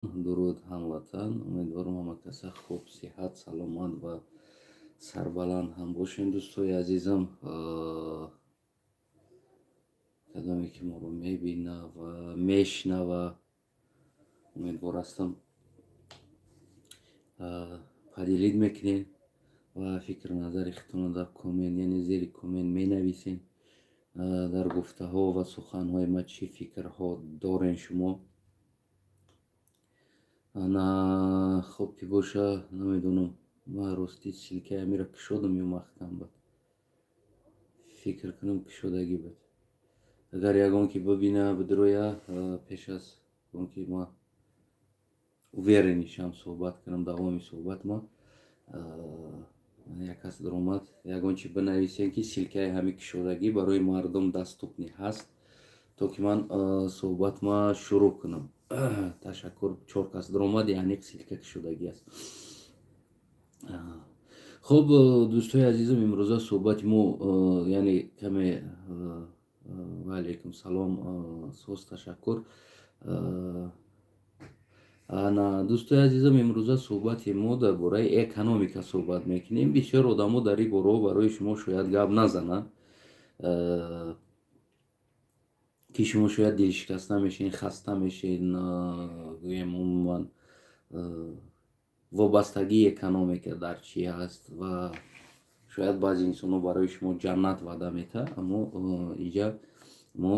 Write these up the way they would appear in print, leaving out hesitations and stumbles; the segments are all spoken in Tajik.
Дуруд, ҳамватан! Умедворам, ҳама каса хуб, сиҳат, саломат ва сарбаланд ҳам бошем. Дӯстои азизам, кадоме ки моро мебина ва мешнава, умедвор ҳастам, поделить мекунед ва фикру назари худтонро дар коммент, яъне зери коммент менависед. Дар гуфтаҳо ва суханҳои ма чӣ фикрҳо дорен шумо? Ана, хуб ки боша, намедонам, ман ростӣ ссылка и амира кушодам ё маҳкам буд? Фикр кунам, кушодагӣ буд. Агар ягон ки бибина, бидроя, пеш аз он ки ма уверен шам, суҳбат кунам, давоми суҳбат ма як кас даромад, ягон чи бинависем, ки ссылка и ҳами кушодагӣ барои мардум доступный ҳаст, то ки ман суҳбатма шурӯъ кунам. Ташаккур, чор кас даромад, яъне ссылка кушодагӣ аст. Хуб, дӯстои азизам, имрӯза суҳбати мо, яъне каме. Ва алайкум салом, соз, ташаккур. Ана, дӯстои азизам, имрӯза суҳбати мо дар бораи экономика суҳбат мекунем. Бисёр одамо дар ин бора барои шумо шояд гап назананд, ки шумо шояд дилшикаста мешед, хаста мешед. Гӯем, умуман вобастагии экономика дар чӣ ҳаст ва шояд баъзе инсонҳо барои шумо ҷаннат ваъда метаҳад, аммо иҷа мо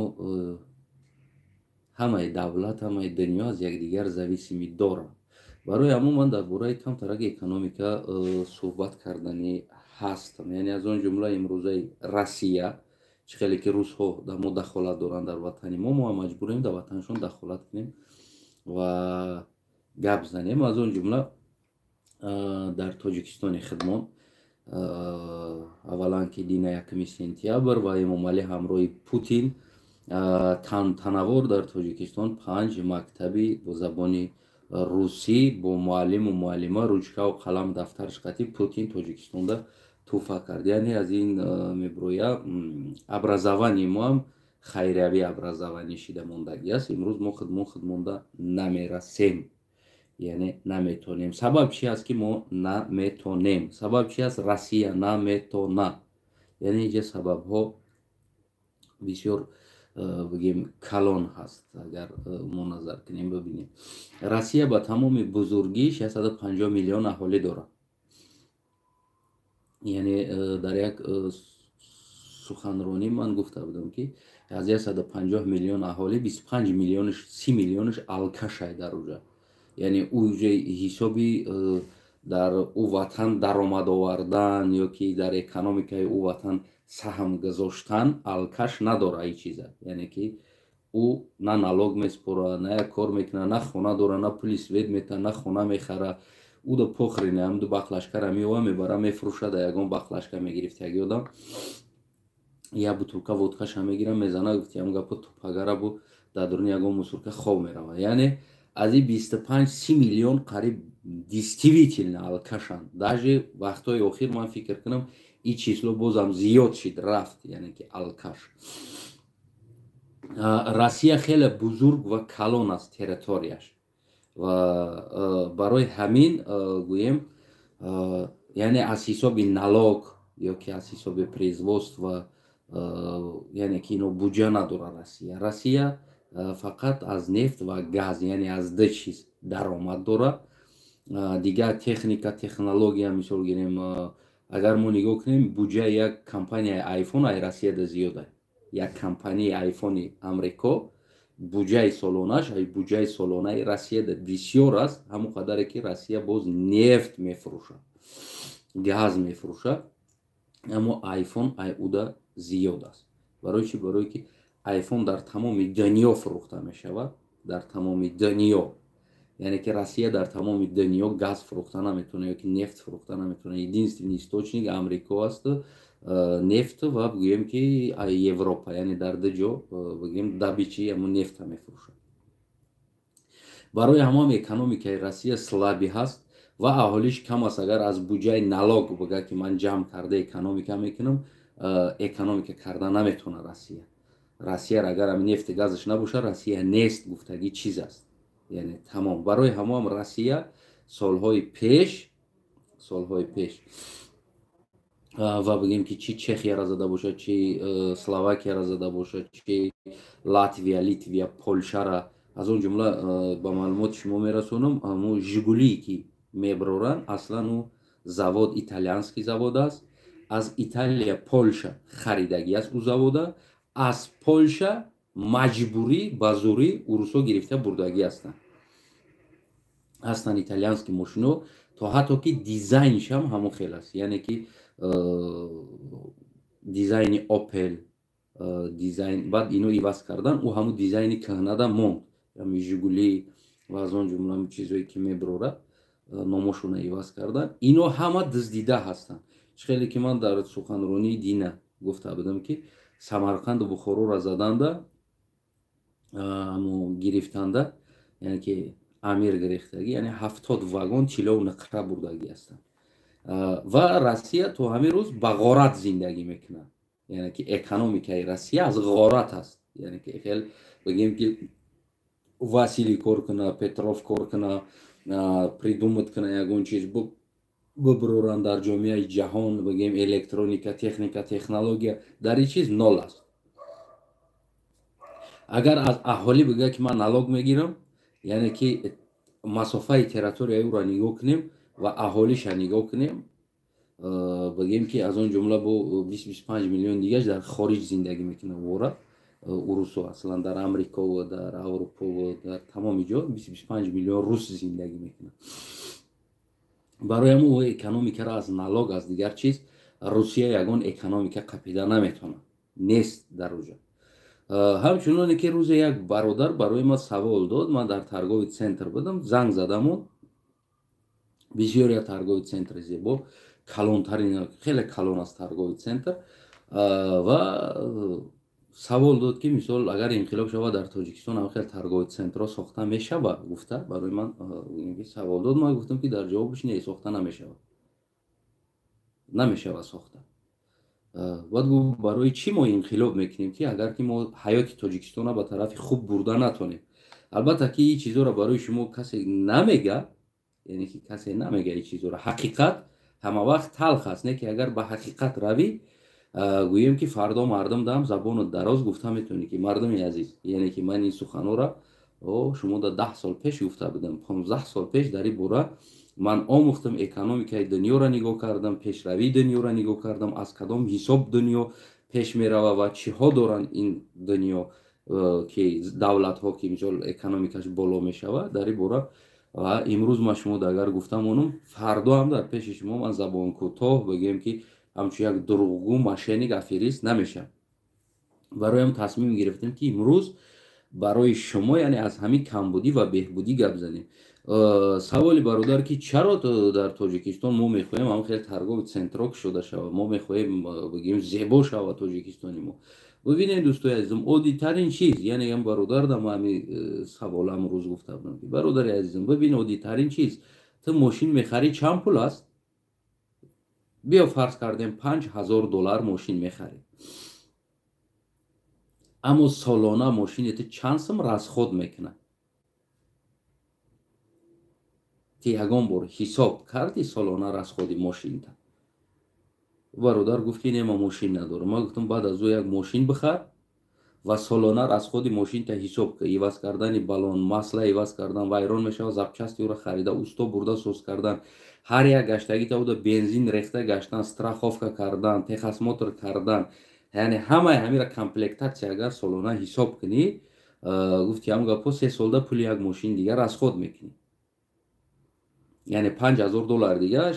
ҳамаи давлат, ҳамаи дунё аз якдигар зависимӣ доранд. Барои ҳамон ман дар бораи камтараки экономика суҳбат карданӣ ҳастам, яъне аз он ҷумла имрӯзаи Россия. Чӣ хеле ки русҳо дар мо дахолат доранд, дар ватани мо, мо маҷбурем дар ватанашон дахолат кунем ва гап занем. Аз он ҷумла дар Тоҷикистони худмон, аввалан ки дина 1 сентябр ва Эмомалӣ ҳамроҳи Путин тантанавор дар Тоҷикистон панҷ мактаби бо забони русӣ, бо муаллиму муаллима, ручкаву қалам, дафтарш қатӣ Путин Тоҷикистонда тӯҳфа кард. Яъне аз ин меброя, образование мо ҳам хайриявӣ образование шида мондагӣ аст. Имрӯз мо худмон худмонда намерасем, яъне наметонем. Сабаб чи аст, ки мо наметонем? Сабаб чи аст, Россия наметона? Яъне инҷа сабабҳо бисёр, бигем, калон ҳаст. Агар мо назар кунем, бибинем, Россия ба тамоми бузургӣ 650 миллион аҳолӣ дорад. Яъне дар як суханронӣ ман гуфта будам, ки аз 150 миллион аҳолӣ 25 миллионш, 30 миллионш алкашай дар уҷа. Яъне уҷа ҳисоби дар ӯ ватан даромад овардан ё ки дар экономикаи ӯ ватан саҳм гузоштан алкаш надора ин чиза. Яъне ки ӯ на налог меспора, на як кор мекунад, на хона дора, на пули свет метаҳад, на хона мехара. Ӯ да похрен, ҳамду баклажка ра меова, мебара, мефурӯшад, ягон баклажка мегирифт, як ёдам, як бутылка водка ша мегира, мезана, гуфти ям гапо, тупагара бу дар дуруни ягон мусорка хоб мерава. Яъне аз ин 25-30 миллион қариб действительно алкашанд. Даже вақтҳои охир ман фикр кунам, ин число бозам зиёд шид рафт. Яъне ки алкаш. Россия хеле бузург ва калон аст территорияш ва барои ҳамин, гӯем, яъне аз ҳисоби налог ё ки аз ҳисоби производство, яъне ки ино буҷа надорад Россия. Россия фақат аз нефт ва газ, яъне аз ду чиз даромад дорад. Дигар техника, технология, мисол гирем, агар мо нигоҳ кунем, буҷаи як компанияи Айфон ай Россияда зиёда. Як компанияи Айфони Амрико буҷаи солонаш ай буҷаи солонаи Россияда бисёр аст. Ҳамон қадаре ки Россия боз нефт мефурӯшад, газ мефурӯшад, аммо Айфон ай уда зиёд аст. Барои чӣ? Барое ки Айфон дар тамоми дунё фурӯхта мешавад, дар тамоми дунё. Яъне ки Россия дар тамоми дунё газ фурӯхта наметавонад ё ки нефт фурӯхта наметавонад. Единственный источник Амрико аст, нефт, ва бигӯем ки Европа, яъне дар ду ҷо, бигӯем, добыча и ҳамон нефта мефурӯшад. Барои ҳамон экономикаи Россия слабый ҳаст ва аҳолиш кам аст. Агар аз буҷаи налог бигӯяд, ки ман ҷамъ карда экономика мекунам, экономика карда наметавонад Россия. Россияро агар ҳами нефти газаш набошад, Россия нест гуфтагӣ чиз аст. Яъне тамом. Барои ҳамоам Россия солҳои пеш ва бигем ки чи Чехияра зада бошад, чи Словакияра зада бошад, чи Латвия, Литвия, Полшара, аз он ҷумла ба маълумоти шумо мерасонам, ҳамо Жигулие ки меброранд, аслан ӯ завод итальянский завод аст. Аз Италия Полша харидагӣ аст ӯ завода, аз Полша маҷбурӣ ба зӯрӣ урусҳо гирифта бурдагӣ ҳастанд. Ҳастанд итальянский мошино, то ҳатто ки дизайншам ҳамон хел аст, яъне ки дизайни Опел дизайн, баъд ино иваз кардан, ӯ ҳамун дизайни кӯҳнада монд. Ами Жигули ва аз он ҷумла чизое ки меброрад, номошона иваз кардан, ино ҳама дуздида ҳастанд. Чӣ хеле ки ман дар суханронии дина гуфта будам, ки Самарқанду Бухороро заданда, амо гирифтанда, яъне ки амир гирифтагӣ, яъне 70 вагон тиллову нуқра бурдагӣ ҳастанд. Ва Россия то ҳамин рӯз ба ғорат зиндагӣ мекунад, яъне ки экономикаи Россия аз ғорат аст. Яъне ки хел бигем ки Василий кор куна, Петров кор куна, придумать куна, ягон чиз биброранд дар ҷомеаи ҷаҳон, бигем электроника, техника, технология, дар ин чиз нол аст. Агар аз аҳолӣ бигӯяд ки ман налог мегирам, яъне ки масофаи территорияи ӯро нигоҳ кунем ва аҳолиша нигоҳ кунем, бигем ки аз он ҷумла бо 20-25 миллион дигаш дар хориҷ зиндагӣ мекунад. Вора урусо аслан дар Амрикову дар Аврупову дар тамоми ҷо 20-25 миллион рус зиндагӣ мекунад. Барои ҳамон ӯ экономикаро аз налог, аз дигар чиз Русия ягон экономика қапида наметавонад, нест дар уҷа. Ҳамчуноне ки рӯзе як бародар барои ман савол дод, ман дар торговый центр будам, занг задамон, бисёр як торговый центри зебо, калонтарин, хеле калон аст торговый центр, ва савол дод ки мисол агар инқилоб шавад дар Тоҷикистон ҳам хел торговый центрҳо сохта мешавад, гуфта барои ман савол дод. Ман гуфтам ки дар ҷавобаш не, сохта намешавад, намешавад сохта. Баъд гуфт барои чӣ мо инқилоб мекунем, ки агар ки мо ҳаёти Тоҷикистонро ба тарафи хуб бурда натонем? Албатта ки ин чизҳоро барои шумо касе намега, яъне ки касе намега ин чизҳоро. Ҳақиқат ҳама вақт талх аст, не ки агар ба ҳақиқат равӣ, гӯем ки фардо мардум дам забону дароз гуфта метавонӣ ки мардуми азиз, яъне ки ман ин суханҳоро шумо да 10 сол пеш гуфта будам, 15 сол пеш дар ин бора ман омӯхтам, экономикаи дунёро нигоҳ кардам, пешравии дунёро нигоҳ кардам, аз кадом ҳисоб дунё пеш мерава ва чиҳо доранд ин дунё, ки давлатҳо ки мисол экономикаш боло мешавад дар ин бора. Ва имрӯз ман шумо агар гуфта монам, фардо ҳам дар пеши шумо ман забонкӯтоҳ бигӯем ки ҳамчун як дурӯғгӯ, мошенник, аферист намешавам. Барои ҳам тасмим гирифтем ки имрӯз барои шумо яъне аз ҳамин камбудӣ ва беҳбудӣ гап занем. Саволи бародар ки чаро дар Тоҷикистон мо мехоҳем ҳам хеле торговый центрҳо кушода шавад, мо мехоҳем бигӯем зебо шавад Тоҷикистони мо. Бибинед дӯстои азизам, оддитарин чиз, яъне ям бародар дам ҳамин саволам рӯз гуфта будам ки бародари азизам, бибин, оддитарин чиз, ту мошин мехарӣ, чанд пул аст? Биё фарз кардем $5000 мошин мехарӣ, аммо солона мошини ту чанд сум расход мекунад? Ти ягон бор ҳисоб кардӣ солона расходи мошинта? Бародар гуфт ки не, ман мошин надорам. Ман гуфтам баъд аз ӯ як мошин бихар ва солона расходи мошинта ҳисоб кун, иваз кардани баллон, масла иваз кардан, вайрон мешавад, запчасти ӯро харида, усто бурда соз кардан, ҳар як гаштагита уда бензин рехта гаштан, страховка кардан, техосмотр кардан, яъне ҳамаи ҳамира комплектатсия агар солона ҳисоб кунӣ, гуфти ҳам гапҳо, 3 солда пули як мошин дигар расход мекунӣ, яъне $5000 дига,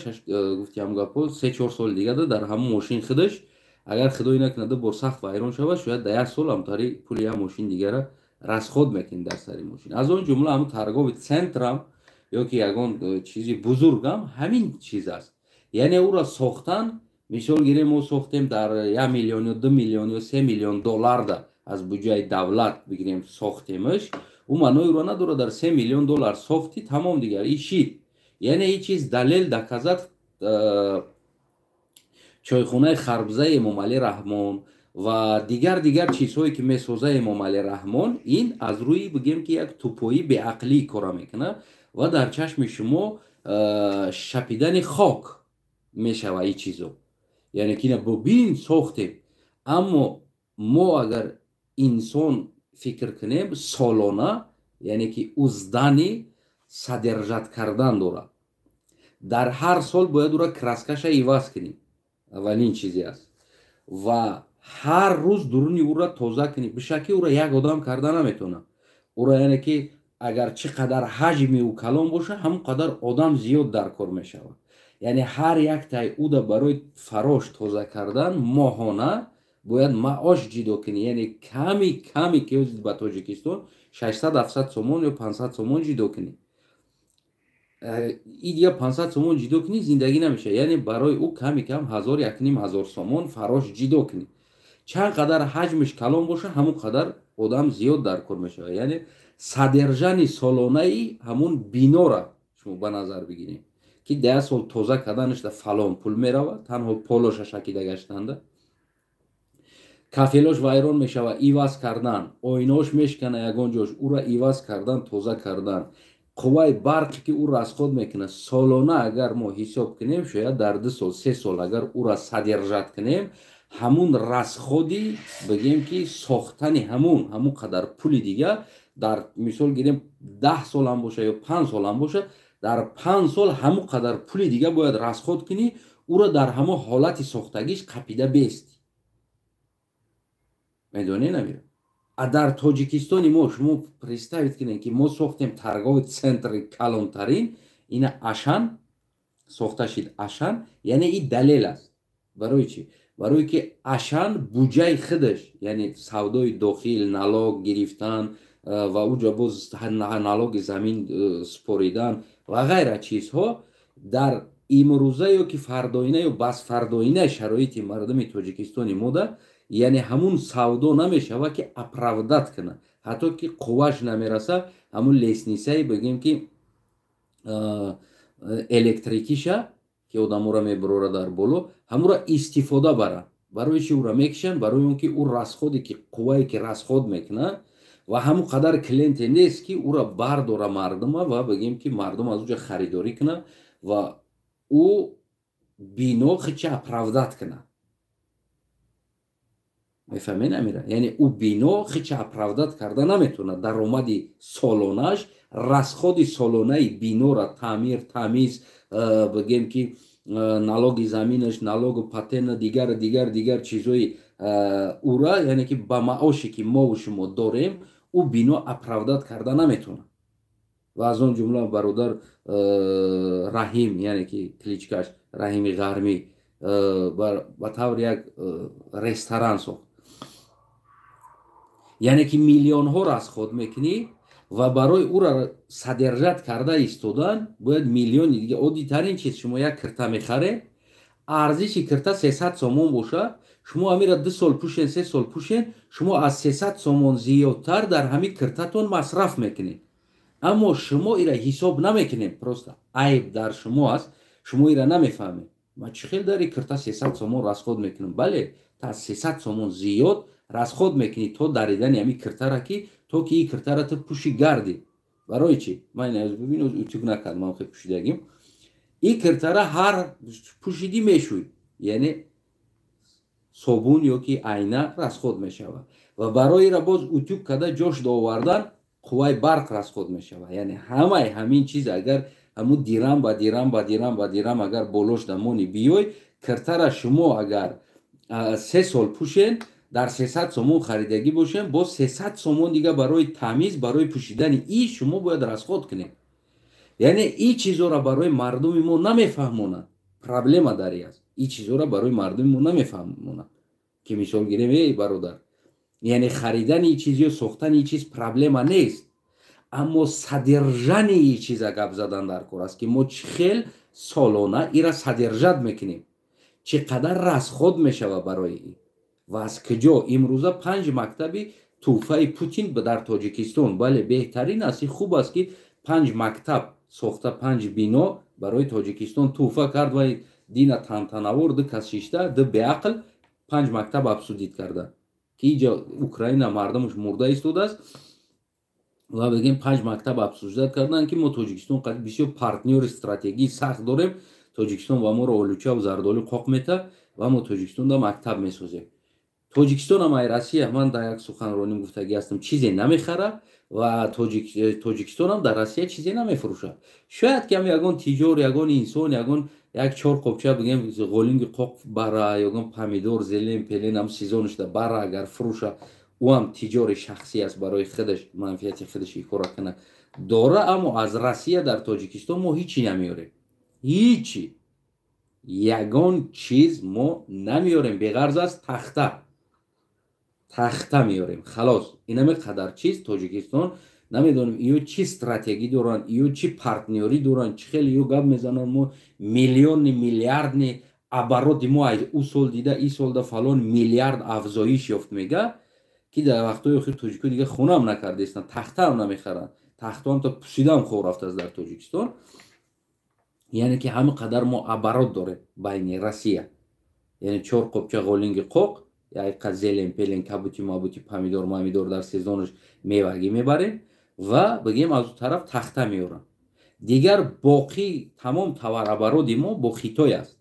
гуфти ҳам гапҳо, 3-4 сол дига дар ҳамон мошин худаш агар худое накунад ду бор сахт вайрон шавад, шояд дар як сол ҳамтари пули як мошин дигара расход мекунӣ дар сари мошин. Аз он ҷумла ҳамн торговый центрам ё ки ягон чизи бузургам ҳамин чиз аст. Яъне ӯро сохтан, мисол гирем, мо сохтем дар 1 миллион ё 2 миллион ё 3 миллион долларда аз буҷаи давлат бигирем сохтемаш, ӯ маънои ӯро надорад дар 3 миллион доллар сохти, тамом дигар ишид. Яъне ин чиз далел доказат чойхонаи Харбзаи Эмомалӣ Раҳмон Ва дигар чизҳое, ки месоза Эмомалӣ Раҳмон, ин аз рӯи, бигем, ки як тупоӣ, беақлӣ кора мекунад ва дар чашми шумо шапидани хок мешава ин чизо, яъне ки ина бибин, сохтем. Аммо мо агар инсон фикр кунем, солона, яъне ки ӯ здание содержать кардан дорад, дар ҳар сол бояд ӯра краскаша иваз кунӣ, аввалин чизе аст, ва ҳар рӯз дуруни ӯра тоза кунӣ. Бишаки ӯра як одам карда наметавонад ӯра, яъне ки агар чӣ қадар ҳаҷми ӯ калон боша, ҳамон қадар одам зиёд дар кор мешавад. Яъне ҳар яктаи ӯда барои фарош тоза кардан моҳона бояд маош ҷидо кунӣ, яъне ками ками ки ба Тоҷикистон 600-700 сомон ё 500 сомон ҷидо кунӣ. И дига 500 сомон ҷидо кунӣ, зиндагӣ намешавад. Яъне барои ӯ ками кам 1000, 1500 сомон фарош ҷидо кунӣ. Чанд қадар ҳаҷмиш калон боша, ҳамон қадар одам зиёд дар кор мешавад. Яъне содержание солонаи ҳамун бинора шумо ба назар бигирем, ки 10 сол тоза карданашда фалон пул меравад, танҳо полоша шакида гаштанда, кафелош вайрон мешавад, иваз кардан, оинаош мешкана ягон ҷош, ӯра иваз кардан, тоза кардан, қувваи барқе, ки ӯ расход мекунад солона, агар мо ҳисоб кунем, шояд дар 2 сол, 3 сол агар ӯра содержать кунем, ҳамун расходи, бигем, ки сохтани ҳамун қадар пули дига, дар мисол гирем, 10 сол ҳам боша ё 5 сол ҳам боша, дар 5 сол ҳамун қадар пули дига бояд расход кунӣ, ӯро дар ҳамон ҳолати сохтагиш қапида бести. Медонӣ, намира, а дар Тоҷикистони мо шумо представить кунед, ки мо сохтем торговый центри калонтарин, ина Ашан сохта шид. Ашан, яъне и далел аст. Барои чӣ? Барое ки Ашан буҷаи худаш, яъне савдои дохил, налог гирифтан ва уҷа боз налоги замин супоридан ва ғайра чизҳо, дар имрӯза ё ки фардоина ё басфардоина шароити мардуми Тоҷикистони мода, яъне ҳамун савдо намешавад, ки оправдать кунад, ҳатто ки қувваш намераса ҳамун лестницаи, бигем, ки электрикиша, ки одаморо мебурора дар боло, ҳамуро истифода барад. Барои чи ӯра мекушанд? Барои он ки ӯ расходе, ки қуввае ки расход мекунад, ва ҳамун қадар клиенте нест, ки ӯра бардора мардума ва, бигем, ки мардум аз уҷа харидорӣ кунад ва ӯ бино хича оправдать кунад. Мефаҳмед, амира? Яъне ӯ бино хича оправдать карда наметавонад. Даромади солонаш расходи солонаи бинора таъмир, тамиз, бигем, ки налоги заминаш, налогу патента, дигар, дигар, дигар чизҳои ура, яъне ки ба маоше, ки мову шумо дорем, ӯ бино оправдать карда наметавонад. Ва аз он ҷумла бародар Раҳим, яъне ки кличкаш Раҳими Ғармӣ, ба таври як ресторан сохт, яъне ки миллионҳо расход мекунӣ ва барои ӯра содержать карда истодан бояд миллиони дига. Оддитарин чиз: шумо як кирта мехаред, арзиши кирта 300 сомон бошад, шумо ҳамира 2 сол пӯшен, 3 сол пӯшен, шумо аз 300 сомон зиёдтар дар ҳамин киртатон масраф мекунед. Аммо шумо ира ҳисоб намекунед, просто айб дар шумо аст, шумо ира намефаҳмед. Ман чӣ хел дар кирта 300 сомон расход мекунам? Бале, та 300 сомон зиёд расход мекунӣ то даридани ҳамин киртара, ки то ки ин киртара ту пӯши гардӣ. Барои чӣ? Ман бибин, утюг накардам, ман хел пӯшидагим. Ин киртара ҳар пӯшидӣ мешӯй, яъне собун ё ки айна расход мешавад, ва барои ира боз утюг карда ҷош довардан қувваи барқ расход мешавад. Яъне ҳамаи ҳамин чиз агар ҳамун дирам ба дирам ба дирам ба дирам агар болош дамони биёй, киртара шумо агар 3 сол пӯшен, дар 300 сомон харидагӣ бошем, боз 300 сомон дига барои тамиз, барои пӯшидани и шумо бояд расход кунед. Яъне и чизоро барои мардуми мо намефаҳмонад. Проблема дар и аст, и чизоро барои мардуми мо намефаҳмонад, ки мисол гирем, эй бародар, яъне харидани и чиз ё сохтани и чиз проблема нест, аммо содержание и чиза гап задан дар кор аст, ки мо чӣ хел солона ира содержать мекунем, чӣ қадар расход мешавад барои ин ва аз куҷо. Имрӯза панҷ мактаби тӯҳфаи Путин дар Тоҷикистон, бале, беҳтарин аст, хуб аст, ки панҷ мактаб сохта, панҷ бино барои Тоҷикистон тӯҳфа кард ва дина тантанавор ду кас шишта, ду беақл. Панҷ мактаб обсудить карда, ки иҷа Украина мардумаш мурда истодааст, ва бигем, панҷ мактаб обсуждать карданд, ки мо Тоҷикистон бисёр партнёри стратегии сахт дорем. Тоҷикистон ба моро олучаву зардолу, қоқ мета, ва мо Тоҷикистонда мактаб месозем. Тоҷикистонам ай Россия, ман дар як суханроним гуфтагӣ ҳастам, чизе намехара ва Тоҷикистонам дар Россия чизе намефурӯшад. Шояд ки ҳам ягон тиҷор, ягон инсон, ягон як чор қопча, бигем, ғолинги қоқ бара, ягон помидор, зелен пелен ҳам сезонашда бара, агар фурӯша, ӯ ҳам тиҷори шахсӣ аст, барои худаш, манфиати худаш икора кунад дора. Аммо аз Россия дар Тоҷикистон мо ҳичи намеёрем, ҳичи, ягон чиз мо намеёрем, беғарз аз тахта. Тахта меёрем, халос. Инаме қадар чиз Тоҷикистон. Намедонем, ё чӣ стратегӣ доранд, ё чӣ партнёрӣ доранд, чӣ хеле ё гап мезананд. Мо миллионни, миллиардни обороти мо аз ӯ сол дида ин солда фалон миллиард афзоиш ёфт, мега, ки дар вақтҳои охир тоҷико дига хонаам накардаистанд, тахтаам намехаранд, тахтаам то пусидаам хор рафтааст дар Тоҷикистон. Яъне ки ҳама қадар мо оборот дорем байни Россия, яъне чор қопча ғолинги қоқ, як зелен пелен, кабути мабути, помидор мамидор дар сезонаш мевагӣ мебарем ва, бигем, аз ӯ тараф тахта меорам. Дигар боқӣ тамом товарообороти мо бо Хитой аст.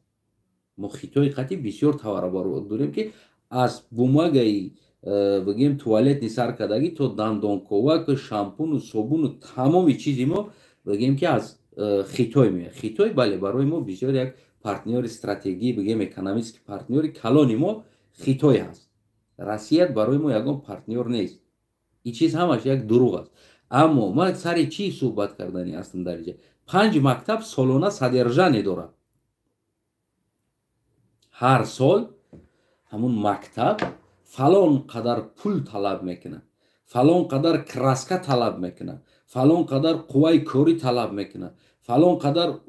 Мо Хитои қатӣ бисёр товарооборот дорем, ки аз бумагаи, бигем, туалетный сар кардагӣ то дандонковак, шампуну собуну, тамоми чизи мо, бигем, ки аз Хитой меояд. Хитой, бале, барои мо бисёр як партнёри стратегӣ, бигем, экономический партнёри калони мо Хитой ҳаст. Россия барои мо ягон партнёр нест. Ин чиз ҳамаш як дурӯғ аст. Аммо ман сари чӣ суҳбат кардани ҳастам дар инҷа? Панҷ мактаб солона содержание дорад. Ҳар сол ҳамун мактаб фалон қадар пул талаб мекунад, фалон қадар краска талаб мекунад, фалон қадар қувваи корӣ талаб мекунад, фалон қадар.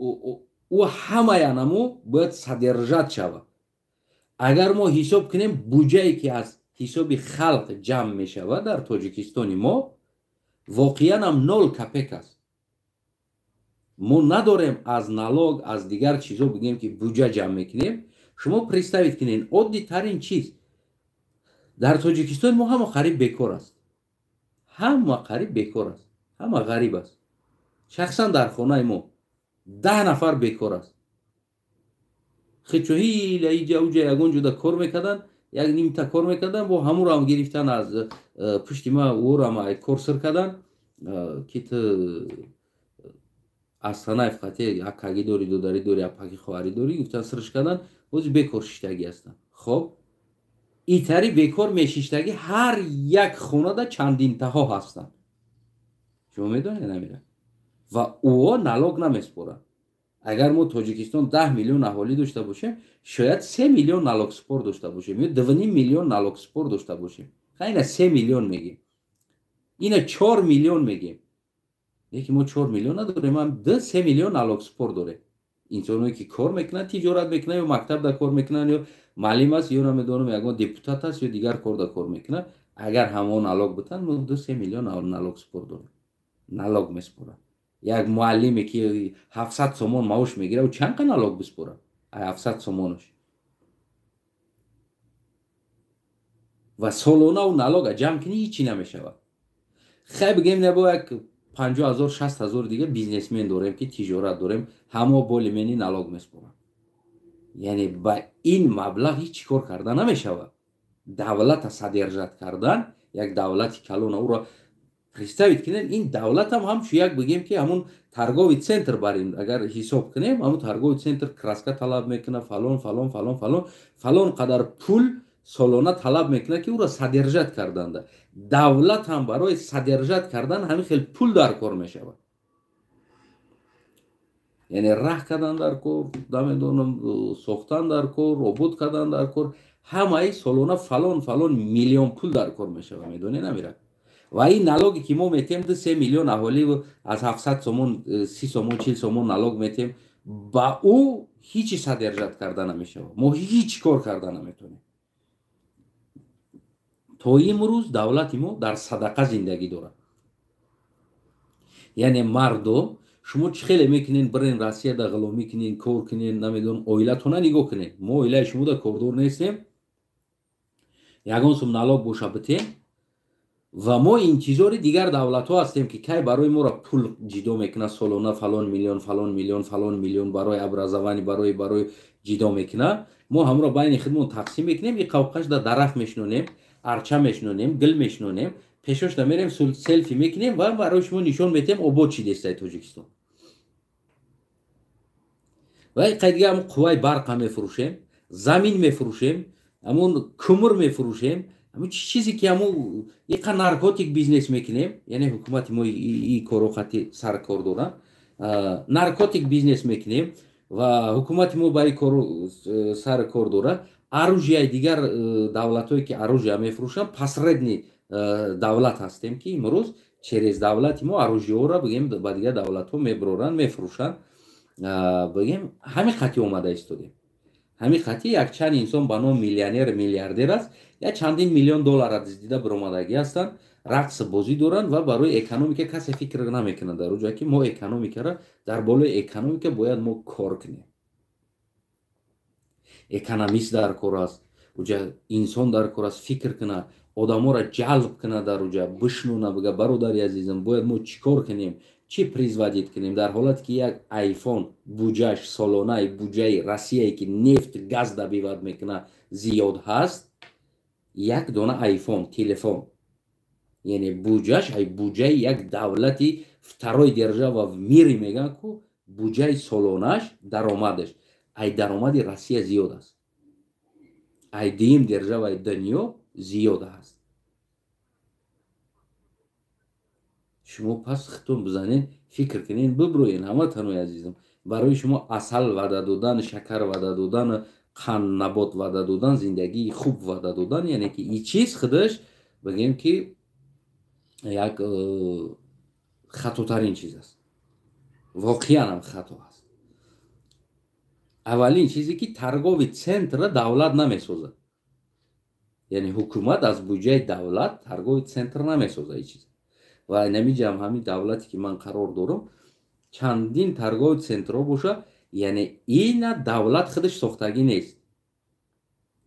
Ӯ ҳамаянаму бояд содержать шавад. Агар мо ҳисоб кунем, буҷае ки аз ҳисоби халқ ҷамъ мешавад дар Тоҷикистони мо, воқеан ҳам 0 копеек аст. Мо надорем аз налог, аз дигар чизо, бигем, ки буҷа ҷамъ мекунем. Шумо представить кунед, оддитарин чиз: дар Тоҷикистон мо ҳама қариб бекор аст, ҳама қариб бекор аст, ҳама ғариб аст. Шахсан дар хонаи мо 10 нафар бекор аст. Хечо ҳила иҷа уҷа ягон ҷода кор мекарданд, як нимта кор мекарданд, бо ҳамурам гирифтан аз пушти ма, ӯрам кор сир кардан, ки ту аз санаев қате акагӣ дорӣ, додарӣ дорӣ, апаки, хоҳарӣ дорӣ, гуфтан, сирш кардан. Бози бекор шиштагӣ ҳастанд. Хоб, итари бекор мешиштагӣ ҳар як хонада чандинтаҳо ҳастанд, шумо медонед намира, ва ӯо налог намеспоранд. Агар мо Тоҷикистон 10 миллион аҳолӣ дошта бошем, шояд 3 миллион налогспор дошта бошем ё 2,5 миллион налогспор дошта бошем. Ина 3 миллион мегем, ина 4 миллион мегем, лекин мо 4 миллион надорем, ам 2-3 миллион налогспор дорем. Инсоное ки кор мекунанд, тиҷорат мекунанд, ё мактаб да кор мекунанд, ё муаллим аст, ё намедонам, ягон депутат аст, ё дигар кор да кор мекунад. Агар ҳамон налог битанд, мо 2-3 миллион налогспор дорем, налог меспорад. Як муаллиме ки 700 сомон маош мегирад, чанд қа налог биспорад 700 сомонаш? Ва солона ӯ налога ҷамъ кунӣ, ҳичи намешавад. Хай, бигем, набо як 50 000, 60 000 дига бизнесмен дорем, ки тиҷорат дорем, ҳамо болимени налог меспоранд. Яъне ба ин маблағ ҳеҷ кор карда намешавад. Давлата содержать кардан, як давлати калона, ӯро представить кунед, ин давлатам ҳамчу як, бигем, ки ҳамун торговый центр барем, агар ҳисоб кунем, ҳамун торговый центр краска талаб мекунад, фалон, фалон, фалон, фалон, фалон қадар пул солона талаб мекунад, ки ӯро содержать карданда. Давлат ҳам барои содержать кардан ҳамин хел пул дар кор мешавад, яъне раҳ кардан дар кор, намедонам, сохтан дар кор, обод кардан дар кор, ҳамаи солона фалон, фалон миллион пул дар кор мешавад, медонӣ намирад. Ва ин налоге ки мо метем, 2-3 миллион аҳолӣ аз 700 сомон, 30 сомон, 40 сомон налог метем, ба ӯ ҳичи содержать карда намешавад. Мо ҳеҷ кор карда наметонем. То имрӯз давлати мо дар садақа зиндагӣ дорад. Яъне мардум, шумо чӣ хеле мекунен, бирен Россияда ғуломӣ кунен, кор кунен, намедонам, оилатона нигоҳ кунен. Мо оилаи шумода кордор нестем. Ягон сум налог боша битем ва мо интизори дигар давлатҳо ҳастем, ки кай барои моро пул ҷидо мекунад солона, фалон миллион, фалон миллион, фалон миллион барои образование, барои ҷидо мекунад. Мо ҳамро байни худмон тақсим мекунем, и қавқашда дарафт мешинонем, арча мешинонем, гил мешинонем, пешошда мерем, селфи мекунем ва барои шумо нишон метем, обод шидестай Тоҷикистон. Ва қайдига ҳамун қувваи барқа мефурӯшем, замин мефурӯшем, ҳамун кумур мефурӯшем, ҳамун чизе ки ҳамун иқа наркотик бизнес мекунем, яъне ҳукумати мо и коро хати саркор дорад, наркотик бизнес мекунем ва ҳукумати мо ба и коро сар кор дорад. Оружияи дигар давлатҳое ки оружия мефурӯшанд, посредник давлат ҳастем, ки имрӯз через давлати мо оружияҳоро, бигем, ба дигар давлатҳо мебароранд, мефурӯшанд. Бигем, ҳамин хати омада истодем. Ҳамин хати якчанд инсон ба ном миллионер, миллиардер аст, як чандин миллион доллара диздида биромадагӣ ҳастанд, рақс бозӣ доранд ва барои экономика касе фикр намекунад. Дар оҷа ки мо экономикара, дар болои экономика бояд мо кор кунем. Экономист дар кор аст, уҷа инсон дар кор аст, фикр кунад, одаморо ҷалб кунад, дар уҷа бишнуна, бига: «Бародари азизам, бояд мо чӣ кор кунем, чӣ производить кунем?» Дар ҳолате ки як айфон буҷаш солонаи буҷаи Россияе, ки нефт газ добывать мекунад, зиёд ҳаст, як дона айфон телефон, яъне буҷаш ай буҷаи як давлати второй держава в мире мегӯянд ку, буҷаи солонаш, даромадаш ай даромади Россия зиёд аст, ай дуюм державаи дунё зиёд аст. Шумо пас хитон бизанед, фикр кунед, биброен. Ҳаматанои азизам, барои шумо асал ваъда додан, шакар ваъда додан, қанд набот ваъда додан, зиндагии хуб ваъда додан, яъне ки и чиз худаш, бигем, ки як хатотарин чиз аст, воқеан ҳам хато аст. Аввалин чизе ки торговый центрра давлат намесозад, яъне ҳукумат аз буҷаи давлат торговый центр намесозад, и чиз. Ва намиҷам ҳамин давлате ки ман қарор дорам, чандин торговый центрҳо боша, яъне ина давлат худаш сохтагӣ нест.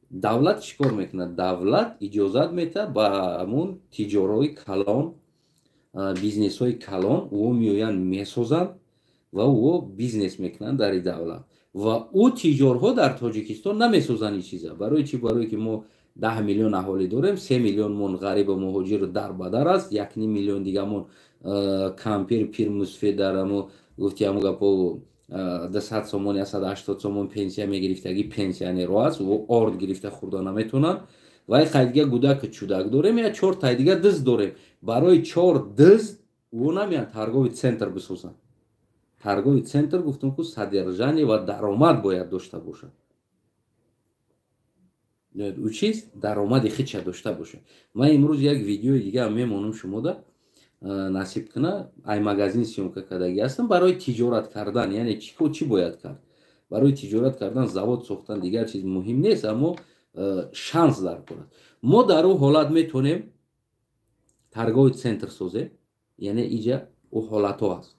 Давлат чӣ кор мекунад? Давлат иҷозат метаҳад ба ҳамун тиҷорҳои калон, бизнесҳои калон, ӯ меоянд, месозанд ва ӯ бизнес мекунанд дар и давлат. Ва ӯ тиҷорҳо дар Тоҷикистон намесозанд ин чиза. Барои чӣ? Барое ки мо 10 миллион аҳолӣ дорем, 3 миллионмон ғарибу муҳоҷир, дар бадар аст, 1,5 миллион дигамон кампир, пир, мусфед дар амо гуфти ҳамо гапо, 200 сомон, 180 сомон пенсия мегирифтагӣ пенсионеро аст, ӯ орд гирифта хӯрда наметавонанд. Ва қай дига гудаку чудак дорем, я чортай дига дизд дорем. Барои чор дизд ӯ намеянд торговый центр бисозанд. Торговый центр, гуфтам ку, содержание ва даромад бояд дошта бошад, ӯ чиз даромади хича дошта бошад. Ман имрӯз як видеои дига мемонам шумода, насиб куна, ай магазин съёмка кардагӣ ҳастам барои тиҷорат кардан, яъне чӣ бояд кард барои тиҷорат кардан. Завод сохтан, дигар чиз муҳим нест, аммо шанс дар кор аст. Мо дар ӯ ҳолат метавонем торговый центр созем, яъне иҷа ӯ ҳолатҳо аст.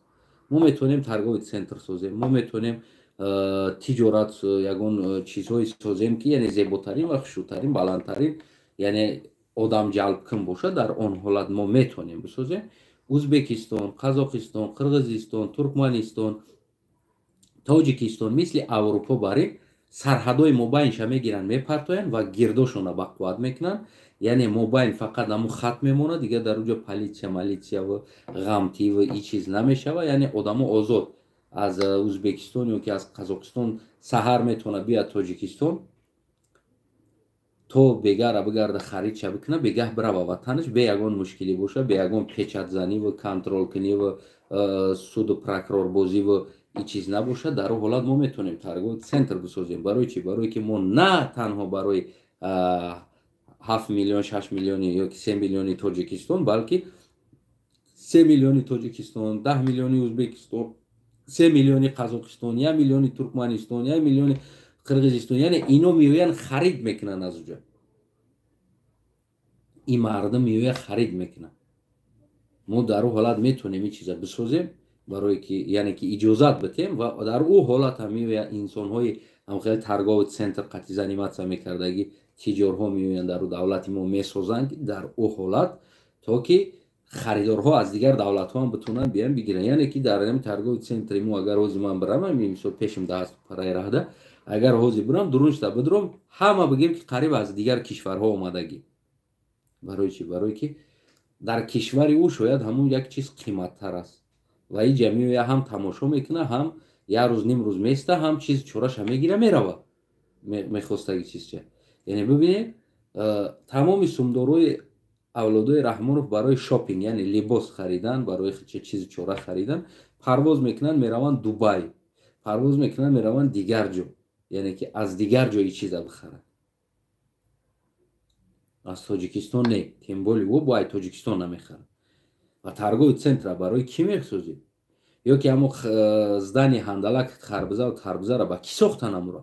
Мо метавонем торговый центр созем, мо метавонем тиҷорат, ягон чизҳое созем, ки яъне зеботарин ва хушрӯтарин, баландтарин, яъне одам ҷалбкун бошад. Дар он ҳолат мо метавонем бисозем. Узбекистон, Қазоқистон, Қирғизистон, Туркманистон, Тоҷикистон мисли Аврупо барин сарҳадҳои мобайнша мегиранд, мепартоянд ва гирдошона бақувват мекунанд. Яъне мобайн фақат ҳамун хат мемонад, дигар дар уҷо политсия, малитсия ва ғамтиву и чиз намешавад. Яъне одамо озод аз Узбекистон ё ки аз Қазоқистон саҳар метавонад биёяд Тоҷикистон, то бегара бигарда, харидша бикуна, бегаҳ бирава ватанаш, бе ягон мушкилӣ боша, бе ягон печатзаниву контролкуниву суду прокурорбозиву и чиз набошад. Дар он ҳолат мо метавонем торговый центр бисозем. Барои чӣ? Барое ки мо на танҳо барои 7 миллион, 6 миллиони ё ки 3 миллиони Тоҷикистон, балки 3 миллиони Тоҷикистон, 10 миллиони Узбекистон, 3 миллиони Қазоқистон, 1 миллиони Туркманистон, 1 миллиони Қирғизистон, яъне ино меоянд, харид мекунанд аз уҷа. Ин мардум меояд, харид мекунанд. Мо дар ӯ ҳолат метавонем ин чиза бисозем, барое ки яъне ки иҷозат битем. Ва дар ӯ ҳолат ҳам меояд инсонҳои ҳамхел торговый центр қатъи заниматься мекардагӣ. Тиҷорҳо меоянд, дар давлати мо месозанд, ки дар ӯ ҳолат то ки харидорҳо аз дигар давлатҳо ҳам битонанд биям бигиранд. Яъне ки дар ҳамин торговый центри мо, агар ҳозир ман бирам, мисол, пешим даст параи раҳда, агар ҳозир бирам, дуруншта бидурам, ҳама бигем, ки қариб аз дигар кишварҳо омадагӣ. Барои чӣ? Барое ки дар кишвари ӯ шояд ҳамун як чиз қиматтар аст ва иҷа меоя, ҳам тамошо мекуна, ҳам як рӯз, ним рӯз места, ҳам чиз чораша мегира, мерава, мехостаги чизча. Яъне бибинед, тамоми сумдорои авлодои Раҳмонов барои шопинг, яъне либос харидан, барои чизи чора харидан парвоз мекунанд, мераванд Дубай, парвоз мекунанд, мераванд дигар ҷо, яъне ки аз дигар ҷои чиза бихаранд, аз Тоҷикистон не. Тем более ӯ бо ай Тоҷикистон намехарад. Ва торговый центра барои кӣ месозӣ? Ё ки ҳамо здани ҳандалак, харбизаву тарбизара ба кӣ сохтан? Амура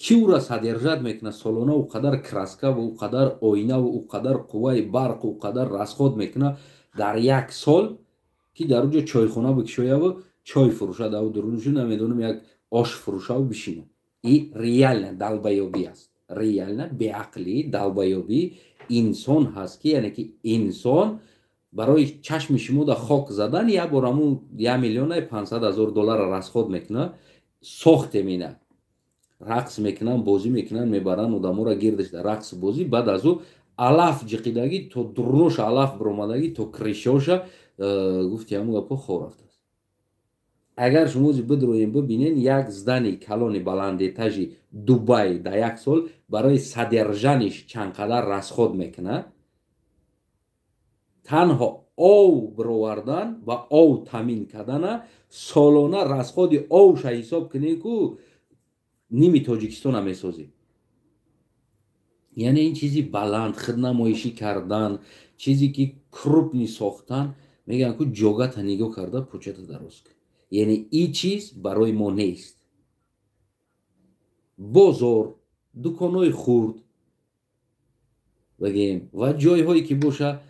кӣ ӯра содержать мекунад? Солона ӯ қадар краска ва ӯ қадар оинаву ӯ қадар қувваи барқу ӯ қадар расход мекунад дар як сол, ки дар он ҷо чойхона бикушояву чой фурӯшад, ав дурунишу, намедонам, як ош фурӯшаву бишинад. И реально долбоёбӣ аст, реально беақлӣ, долбоёбӣ инсон ҳаст, ки яъне ки инсон барои чашми шумо да хок задан як бор ҳамун 1 500 000 долларро расход мекунад. Сохтем, ина рақс мекунанд, бозӣ мекунанд, мебаранд одаморо гирдаш дар рақсу бозӣ. Баъд аз ӯ алаф ҷиқидагӣ, то дуруноша алаф биромадагӣ, то крышаоша. Гуфти ҳамун гапҳо хор рафтааст. Агар шумо бидроем, бибинен, як здани калони баландэтажи Дубай дар як сол барои содержаниш чанд қадар расход мекунад? Танҳо ов бировардан ва ов таъмин кардана, солона расходи овша ҳисоб кунем, ку ними Тоҷикистона месозем. Яъне ин чизи баланд худнамоишӣ кардан, чизе ки крупный сохтан, мегӯянд ку ҷогата нигоҳ карда почата дароз кун. Яъне ин чиз барои мо нест. Бозор, дуконҳои хурд бигем ва ҷойҳое ки боша,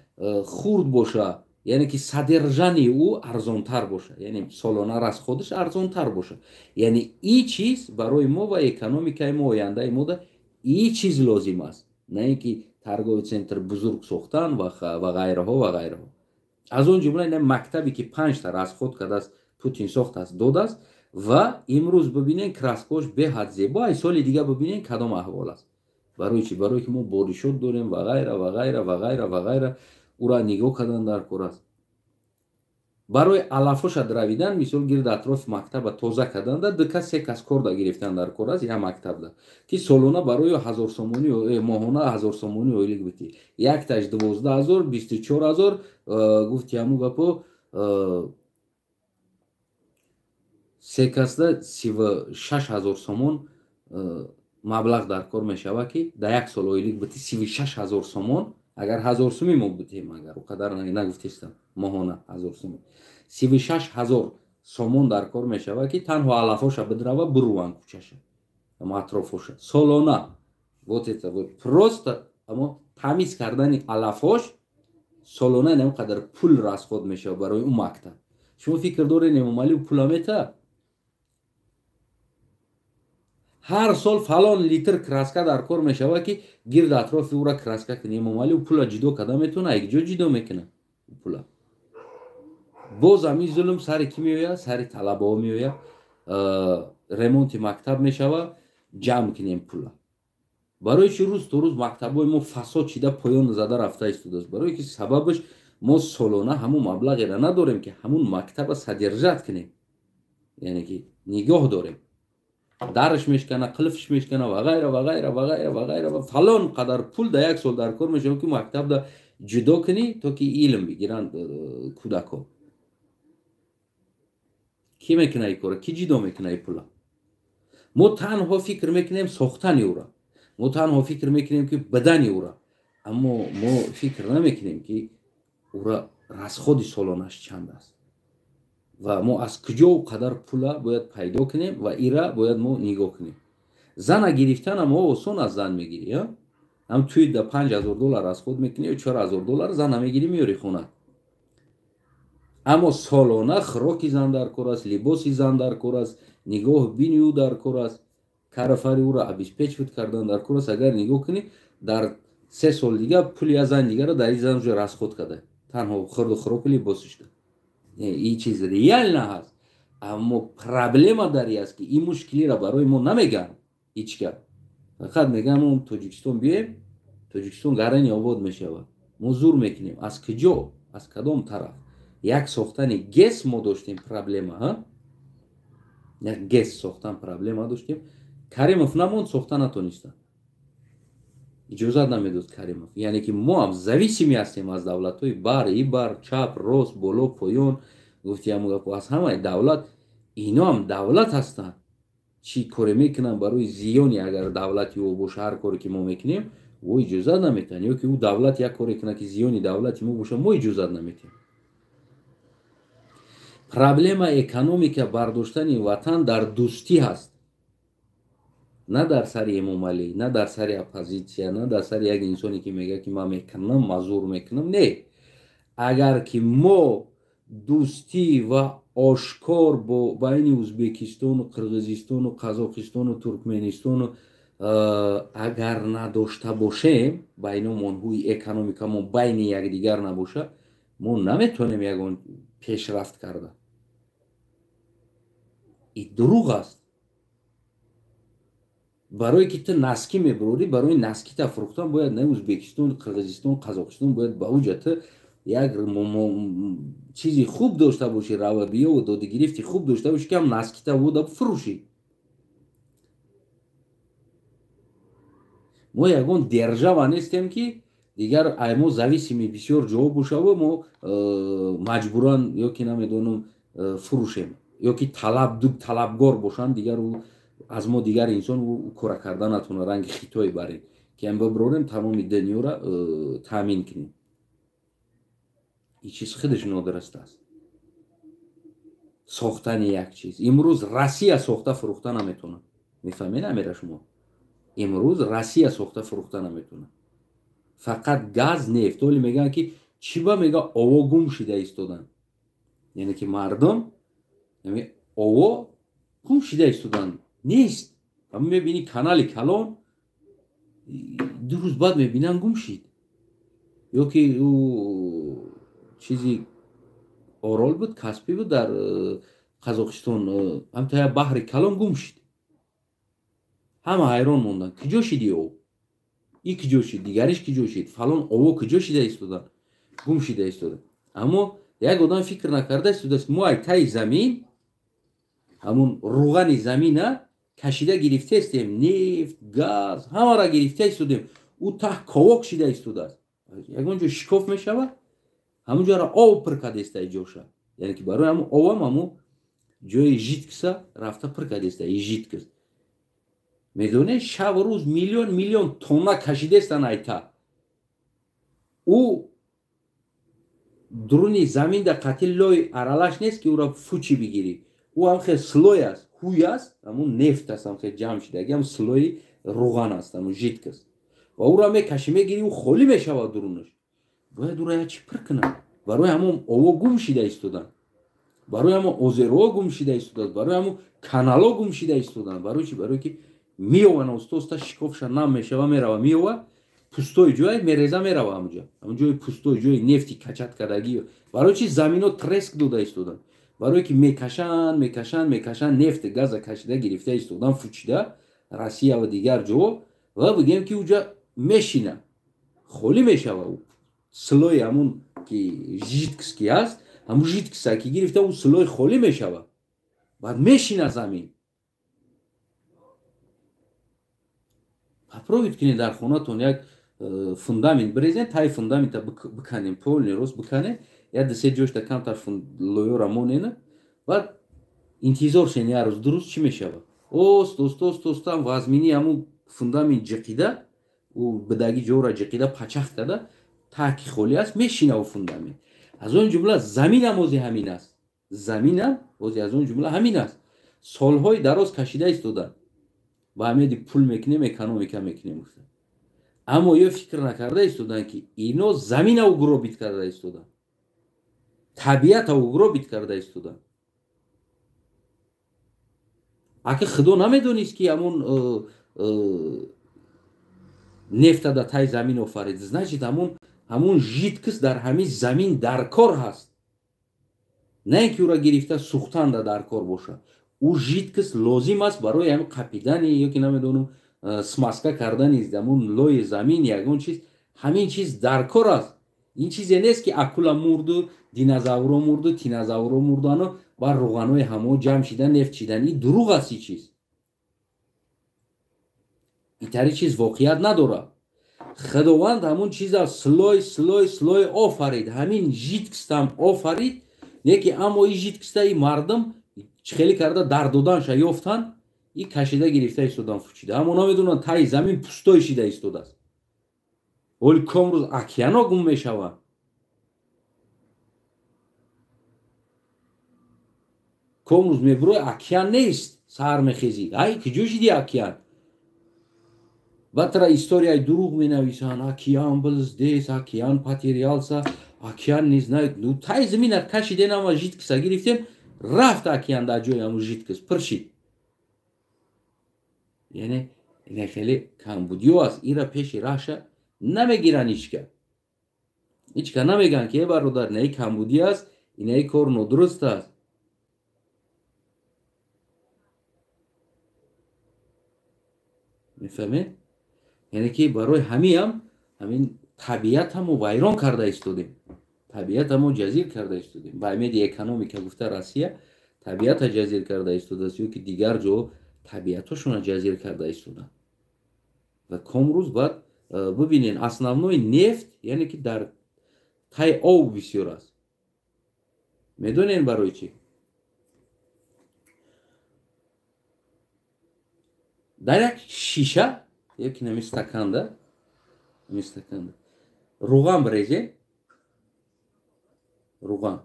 хурд боша, яъне ки содержании ӯ арзонтар боша, яъне солона расходаш арзонтар боша. Яъне ин чиз барои мо ва экономикаи мо, ояндаи мода ин чиз лозим аст, на ин ки торговый центр бузург сохтан ва ғайраҳо ва ғайраҳо. Аз он ҷумла ина мактабе, ки панҷта расход кардааст Путин, сохтааст, додааст ва имрӯз бибинен, краскош беҳад зебо, ай соли дига бибинен, кадом аҳвол аст. Барои чӣ? Барое ки мо боришот дорем ва ғайра ва ғайра ва ғайра ва ғайра. Ӯра нигоҳ кардан дар кор аст. Барои алафоша дравидан, мисол, гирди атрофи мактаба тоза карданда ду кас, се кас корда гирифтан дар кор аст. Як мактабда, ки солона барои 1000 сомонӣ, моҳона 1000 сомонӣ ойлик битӣ, якташ 12 000, 24 000. Гуфти ҳамун гапо, се касда 36 000 сомон маблағ дар кор мешавад, ки дар як сол ойлик битӣ 36 000 сомон. Агар 1000 сумӣ мо битем, агар о қадар нагуфтестам, моҳона 1000 сумӣ, 36 000 сомон дар кор мешавад, ки танҳо алафоша бидрава, буруван кӯчаша, атрофоша солона. Вот это вот просто амо тамиз кардани алафош солона инам қадар пул расход мешавад барои ӯ мактаб. Шумо фикр доред, Эмомалӣ пула мета? Ҳар сол фалон литр краска дар кор мешавад, ки гирд атрофи ӯра краска кунӣ. Эмомалӣ пула ҷудо карда метавона? Якҷо ҷудо мекунад пула? Боз ҳамин зулм сари кӣ меояд? Сари талабаҳо меояд. Ремонти мактаб мешавад, ҷамъ кунем пула. Барои чӣ рӯз то рӯз мактабҳои мо фасод шида, поён зада рафта истодааст? Барое ки сабабаш мо солона ҳамун маблағеро надорем, ки ҳамун мактаба содержать кунем, яъне ки нигоҳ дорем. Дараш мешкана, қилфш мешкана ва ғайра ва ғайра ва ғайра ва ғайра. Ва фалон қадар пул дар як сол дар кор мешавад, ки мактабда ҷудо кунӣ, то ки илм бигиранд кӯдакҳо. Кӣ мекуна ин кора? Кӣ ҷудо мекуна ин пула? Мо танҳо фикр мекунем сохтани ӯра, мо танҳо фикр мекунем, ки бадани ӯра, аммо мо фикр намекунем, ки ӯра расходи солонаш чанд аст ва мо аз куҷо қадар пула бояд пайдо кунем ва ира бояд мо нигоҳ кунем. Зана гирифтана мо осон аз зан мегирӣ, ҳам туи да 5000 доллар расход мекунӣ ё 4000 доллар, зана мегирӣ, меёри хона. Аммо солона хӯроки зан дар кор аст, либоси зан дар кор аст, нигоҳ бини ӯ дар кор аст. Карафари ӯро обеспечивать кардан дар кор аст. Агар нигоҳ кунӣ, дар 3 сол дига пули як зан дигарро дар ин зан уже расход карда, танҳо хӯрду хӯроку либосишда. Ин чиз реально ҳаст. Аммо проблема дар ин аст, ки ин мушкилиро барои мо намегӯянд ҳеҷ кас. Фақат мегӯянд мо Тоҷикистон биёем, Тоҷикистон гарани обод мешавад. Мо зур мекунем. Аз куҷо? Аз кадом тараф? Як сохтани ГЭС мо доштем проблема, ҳа? Як ГЭС сохтан проблема доштем. Каримов намонд, сохта натонистанд. Иҷозат намедод Каримов. Яъне ки мо ҳам зависимый ҳастем аз давлатҳои бар, и бар, чап, рост, боло, поён. Гуфти ҳамон гапо, аз ҳамаи давлат, ино ҳам давлат ҳастанд. Чӣ коре мекунанд барои зиёни, агар давлати ӯ боша, ҳар коре ки мо мекунем, ӯ иҷозат наметиҳанд. Ё ки ӯ давлат як коре кунад, ки зиёни давлати мо боша, мо иҷозат наметиҳем. Проблема экономика бардоштани ватан дар дӯстӣ ҳаст. На дар сари Эмомалӣ, на дар сари оппозитсия, на дар сари як инсоне, ки мегӯяд, ки ман мекунам, мазур мекунам. Не. Агар ки мо дӯстӣ ва ошкор бо байни Ӯзбекистону Қирғизистону Қазоқистону Туркменистону агар надошта бошем, байномон ҳуи экономикамон байни якдигар набоша, мо наметавонем ягон пешрафт карда. И дурӯғ аст. Барое ки ту носки мебурорӣ, барои носкита фурӯхтан бояд на Ӯзбекистон, Қирғизистон, Қазоқистон, бояд ба уҷа ту як чизи хуб дошта бошӣ, равабиёву додигирифти хуб дошта бошӣ, ки ҳам носкита буда фурӯшӣ. Мо ягон держава нестем, ки дигар ай мо зависимый бисёр ҷо бошаву мо маҷбуран ё ки намедонам фурӯшем, ё ки талабгор бошанд, дигар ӯ аз мо дигар инсон ӯ кора карда натавонад, ранги Хитой барем, ки ҳам биброрем тамоми дунёра таъмин кунем. Ин чиз худаш нодуруст аст. Сохтани як чиз. Имрӯз Россия сохта фурӯхта наметавонад. Мефаҳмед амира шумо? Имрӯз Россия сохта фурӯхта наметавонад. Фақат газ, нефт. Оли мегӯянд, ки чӣ ба мега ово гум шида истоданд. Яъне ки мардум ово гум шида истоданд. Нест. Ҳама мебинӣ канали калон, 2 рӯз баъд мебинанд гум шид. Ё ки ӯ чизи Орол буд, Каспӣ буд дар Қазоқистон, ҳамта як баҳри калон гум шид. Ҳама ҳайрон монданд. Куҷо шиди об? И куҷо шид? Дигариш куҷо шид? Фалон ово куҷо шида истоданд? Гум шида истоданд. Аммо як одам фикр накарда истодааст, мо ай таи замин, ҳамун руғани замина кашида гирифтаистем, нефт, газ, ҳамаро гирифта истодем. Ӯ таҳ ковок шида истодааст. Ягон ҷо шикоф мешавад, ҳамун ҷоро об пур кардааст ҷоша. Яъне ки барои ҳамун обам ҳамун ҷои жидкость рафта пур кардааст, и жидкость. Медонед, шабу рӯз миллион миллион тонна кашидаистанд айта. Ӯ дуруни замин дар қатъи лой аралаш нест, ки ӯро фучи бигирӣ. Ӯ ҳам хел слой аст, ҳуй аст, ҳамун нефт аст, ҳам хел ҷамъ шидаги, ҳам слои руған аст, ҳамун жидкость. Ва ӯро мекашӣ, мегирӣ, ӯ холӣ мешавад дурунаш. Бояд ӯро як чӣ пур кунад. Барои ҳамон ово гум шида истоданд. Барои ҳамон озероҳо гум шида истоданд. Барои ҳамон каналҳо гум шида истоданд. Барои чӣ? Барои ки меованд оста оста шикофша нам мешава, мерава, меова, пустой ҷой мереза, мерава ҳамунҷо. Ҳамун ҷои пустой, ҷои нефти качат кардагӣ. Барои чӣ заминҳо треск дода истоданд? Барои ки мекашанд, мекашанд, мекашанд, нефт, газа кашида гирифта истоданд, фучида Россия ва дигар ҷо, ва бигем ки уҷа мешина, холӣ мешава. Слои ҳамун ки жидкость ки ҳаст, ҳамун жидкость ки гирифта, ӯ слои холӣ мешава. Баъд мешина замин. Попробуйте кунед дар хонатон як фундамент бирезен, таи фундамента биканем, полный рост биканем, як ду се ҷошта камтар лоёра монена, баъд интизор шен як рӯз, ду рӯз чӣ мешавад? Ост, ост, ост, ост, там вазмини ҳамун фундамент ҷиқида, ӯ бидаги ҷора ҷиқида пачах карда, таки холӣ аст, мешина ӯ фундамент. Аз он ҷумла заминам ози ҳамин аст. Заминам ози аз он ҷумла ҳамин аст. Солҳои дароз кашида истоданд. Ба ҳамеди пул мекунем, экономика мекунем гуфта. Аммо ё фикр накарда истоданд, ки ино замина угробить карда истоданд. Табиата угробить карда истоданд. Ака худо намедонист, ки ҳамун нефта дар таи замин офарид. Значит, ҳамун жидкость дар ҳамин замин дар кор ҳаст, на ин ки ӯра гирифта сӯхтанда дар кор бошад. Ӯ жидкость лозим аст барои ҳамин қапидани ё ки намедонам, смазка кардани ҳамун лои замин, ягон чиз, ҳамин чиз дар кор аст. Ин чизе нест, ки акула мурду, динозавро мурду, тинозавро мурдану бар рӯғанои ҳамо ҷамъ шида нефт шидан. Ин дурӯғ аст. Ин чиз, итари чиз воқеият надорад. Худованд ҳамун чиза слой, слой, слой офарид, ҳамин жидкость ам офарид. Не ки, аммо и жидкость а и мардум хеле карда дар доданша ёфтанд и кашида гирифта истодан, фучида. Аммо намедонанд, таи замин пустой шида истодааст. Оли ком рӯз океано гум мешаванд. Ком рӯз мебурӯи, океан нест. Саҳар мехезӣ, ай, куҷо шиди океан? Баъд тара историяи дурӯғ менависанд: океан был здесь, океан потерялся, океан не знаю. Ну, таи замина кашиден, ама жидкость а гирифтем, рафт океан, дар ҷои ҳамун жидкость пур шид. Яъне ина хеле камбудиё аст. Ира пеши раҳша намегиранд. Ҳичка намегӯянд, ки е бародар, инаи камбудӣ аст, инаи кор нодуруст аст. Мефаҳмед? Яъне ки барои ҳамиам ҳамин табиатамо вайрон карда истодем, табиатамо ҷазир карда истодем. Ба умеди экономика гуфта, Россия табиата ҷазир карда истодааст ё ки дигар ҷо табиатошона ҷазир карда истоданд. Ва ком рӯз баъд бибинен, основной нефт, яъне ки дар таи об бисёр аст. Медонен барои чӣ? Дар як шиша ёки нами стаканда рӯған бирезем, рӯған,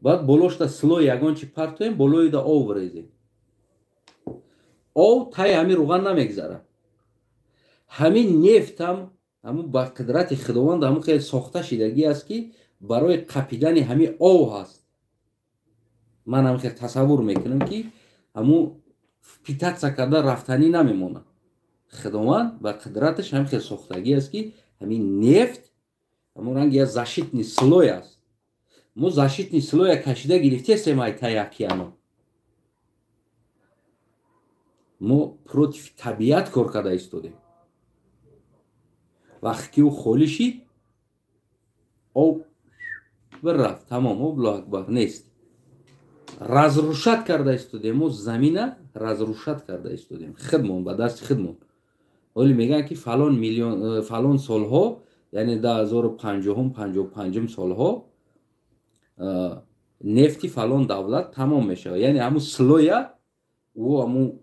баъд болошта слой ягон чи партоем, болоида ов бирезем. Ов таи ҳамин рӯған намегзарад. Ҳамин нефтам ҳамун ба қудрати Худованд ҳамун хеле сохта шидагӣ аст, ки барои қапидани ҳамин ов ҳаст. Ман ҳам хел тасаввур мекунам, ки ҳамун впитаться карда рафтанӣ намемонад. Худованд ба қудраташ ҳам хел сохтагӣ аст, ки ҳамин нефт ҳамун ранги як защитный слой аст. Мо защитный слой я кашида гирифтесем ай таи океано. Мо против табиат кор карда истодем. Вақте ки ӯ холӣ шид, об бирафт, тамом, Аллоҳу акбар, нест. Разрушать карда истодем, мо замина разрушать карда истодем худмон, ба дасти худмон. Оли мегӯянд, ки фалон миллион, фалон солҳо, яъне 2050-ум, 55-ум солҳо нефти фалон давлат тамом мешавад. Яъне ҳамун слой я ӯ ҳамун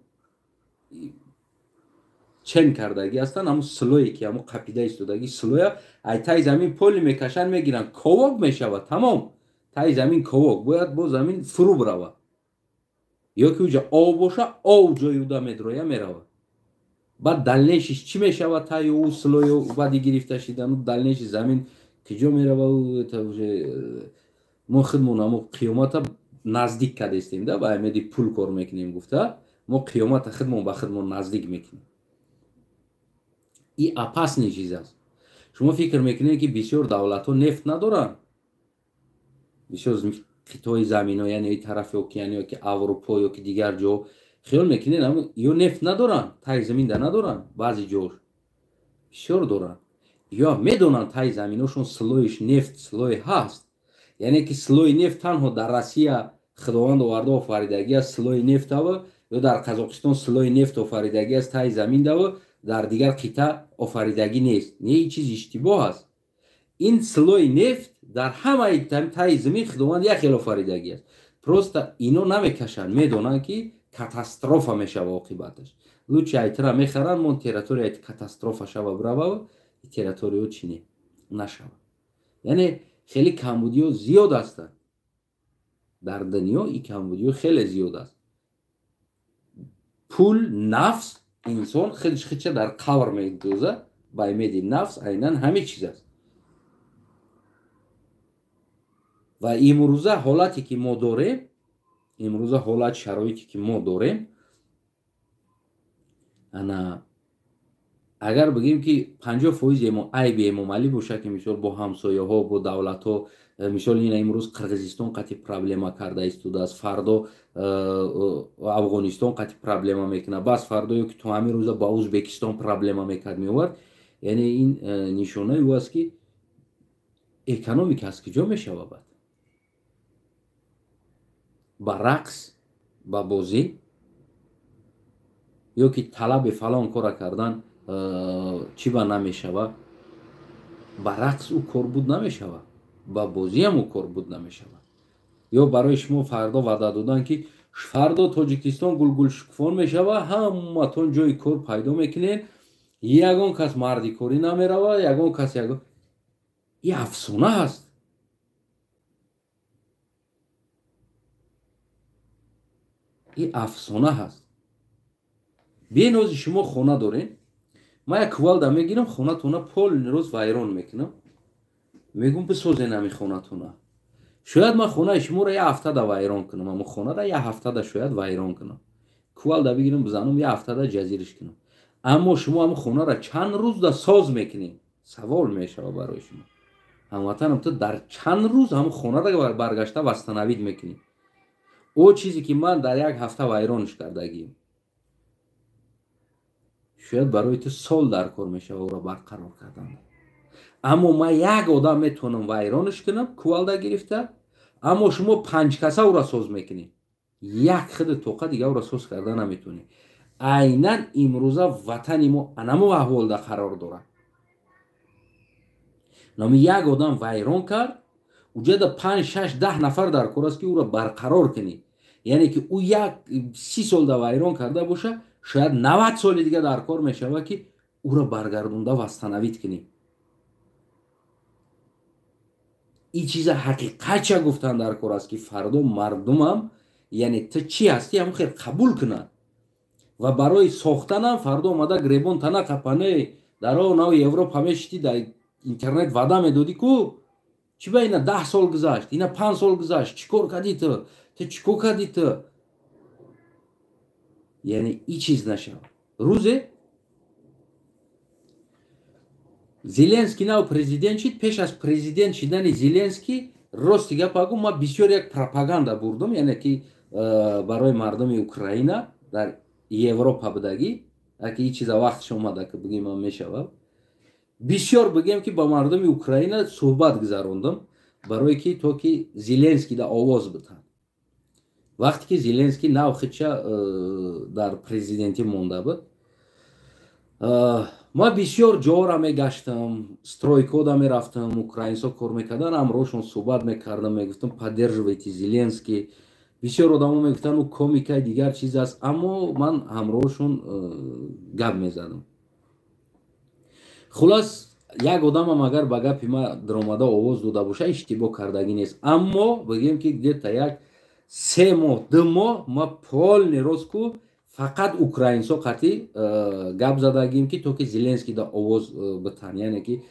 чен кардагӣ ҳастанд, ҳамун слой е ки ҳамун қапида истодагӣ, слой я ай таи замин поли мекашанд, мегиранд, ковок мешавад, тамом. Таи замин ковок, бояд бо замин фурӯ биравад ё ки уҷа ов боша, ов ҷои уда медроя, меравад. Баъд дальнейший ш чӣ мешавад? Таи ӯ слой ю баъди гирифта шидану дальнейший замин куҷо мерава? Уже мо худмон ҳамо қиёмата наздик кардестем да. Ба умеди пул кор мекунем гуфта, мо қиёмата худмон ба худмон наздик мекунем. И опасный чиз аст. Шумо фикр мекунед, ки бисёр давлатҳо нефт надоранд, бисёр қитои замино, яъне тарафи океан ё ки Аврупо ё ки дигар ҷо, хиёл мекунед, ё нефт надоранд, таи заминда надоранд? Баъзе ҷош бисёр доранд. Ё медонанд, таи заминошон слой иш нефт, слой ҳаст. Яъне ки слой нефт танҳо дар Россия Худованд оварда офаридагӣ аст слой нефтава, ё дар Қазоқистон слой нефт офаридагӣ аст таи заминдава, дар дигар қита офаридагӣ нест. Не, ин чиз иштибоҳ аст. Ин слой нефт дар ҳамаи таи замин Худованд як хел офаридагӣ аст. Просто ино намекашанд, медонанд, ки катастрофа мешава оқибаташ. Лучше айтра мехаранд, мон территория катастрофа шава, бирава, территориё чи не нашава. Яъне хеле камбудиё зиёд ҳастанд дар дунё, и камбудиё хеле зиёд аст. Пул, нафс, инсон худш худша дар қабр медоза ба умеди нафс. Айнан ҳамин чиз аст. Ва имрӯза ҳолате ки мо дорем. Имрӯза ҳолат, шароите ки мо дорем, ана агар бигӯем, ки 50% айби Эмомалӣ бошад, ки мисол бо ҳамсояҳо, бо давлатҳо, мисол ина имрӯз Қирғизистон қатъи проблема карда истодааст, фардо Афғонистон қатъи проблема мекунад, бас фардо ё ки то ҳамин рӯза ба Узбекистон проблема мекард, меовард, яъне ин нишонаи ӯ аст, ки экономика аз куҷо мешава? Бад ба рақс, ба бозӣ ё ки талаби фалон кора кардан чӣ ба намешава? Ба рақс ӯ кор буд намешава, ба бозиам ӯ кор буд намешава. Ё барои шумо фардо ваъда додан, ки фардо Тоҷикистон гулгулшукуфон мешава, ҳаматон ҷои кор пайдо мекунед, ягон кас мардикорӣ намерава, ягон кас ягон, и афсона ҳаст. И афсона ҳаст. Бенози шумо хона дорем, ман як кувалда мегирам, хонатона полный рӯз вайрон мекунам, мегӯм, бисозен ҳами хонатона. Шояд ман хонаи шуморо як ҳафтада вайрон кунам, аммо хонада як ҳафтада шояд вайрон кунам, кувалда бигирам, бизанам, як ҳафтада ҷазириш кунам. Аммо шумо ҳамн хонаро чанд рӯзда соз мекунед? Савол мешава барои шумо, ҳамватанам, ту дар чанд рӯз ҳамн хонаро баргашта восстановить мекунӣ? О чизе ки ман дар як ҳафта вайронш кардагием, шояд барои ту сол дар кор мешава ӯро барқарор кардан. Аммо ман як одам метавонам вайронш кунам кувалда гирифта, аммо шумо панҷкаса ӯро соз мекунед, як хиди тоқа дига ӯро соз карда наметавонед. Айнан имрӯза ватани мо анамо аҳволда қарор дорад. Номи як одам вайрон кард, уҷада 5, 6, 10 нафар дар кор аст, ки ӯро барқарор кунӣ. Яъне ки ӯ як 30 солда вайрон карда боша, шояд 90 соли дига дар кор мешавад, ки ӯро баргардонда восстановить кунӣ. Ин чиза ҳақиқатча гуфтан дар кор аст, ки фардо мардумам, яъне ту чӣ ҳастӣ, ҳамон хел қабул кунад ва барои сохтанам фардо омада гребон тана қапане даро нав Европа мешити, дар интернет ваъда медодӣ ку, чӣ ба ина 10 сол гузашт, ина 5 сол гузашт, чӣ кор кардӣ ту, ту чӣ кор кардӣ ту? Яъне и чиз нашавад. Рӯзе Зеленский нав президент шид. Пеш аз президент шидани Зеленский, рости гап агу, ман бисёр як пропаганда бурдум, яъне ки барои мардуми Украина дар Европа будагӣ, аки и чиза вақтш омада, ки бигем, ман мешавад бисёр бигем, ки ба мардуми Украина суҳбат гузарондам, барое ки то ки Зеленскийда овоз битанд. Вақте ки Зеленский нав хича дар президентӣ монда буд, ман бисёр ҷоора мегаштам, стройкода мерафтам, украинсо кор мекардан, ҳамроҳшон суҳбат мекардам, мегуфтам: «Поддерживайте Зеленский». Бисёр одамо мегуфтанд, ӯ комика, дигар чиз аст, аммо ман ҳамроҳшон гап мезадам. Хулас, як одамам агар ба гапи ман даромада овоз дода боша, иштибоҳ кардагӣ нест. Аммо бигем, ки где-то як 3 моҳ, 2 моҳ ма полный рост ку фақат украинсо қатъи гап задагим, ки то ки Зеленскийда овоз битан, яъне ки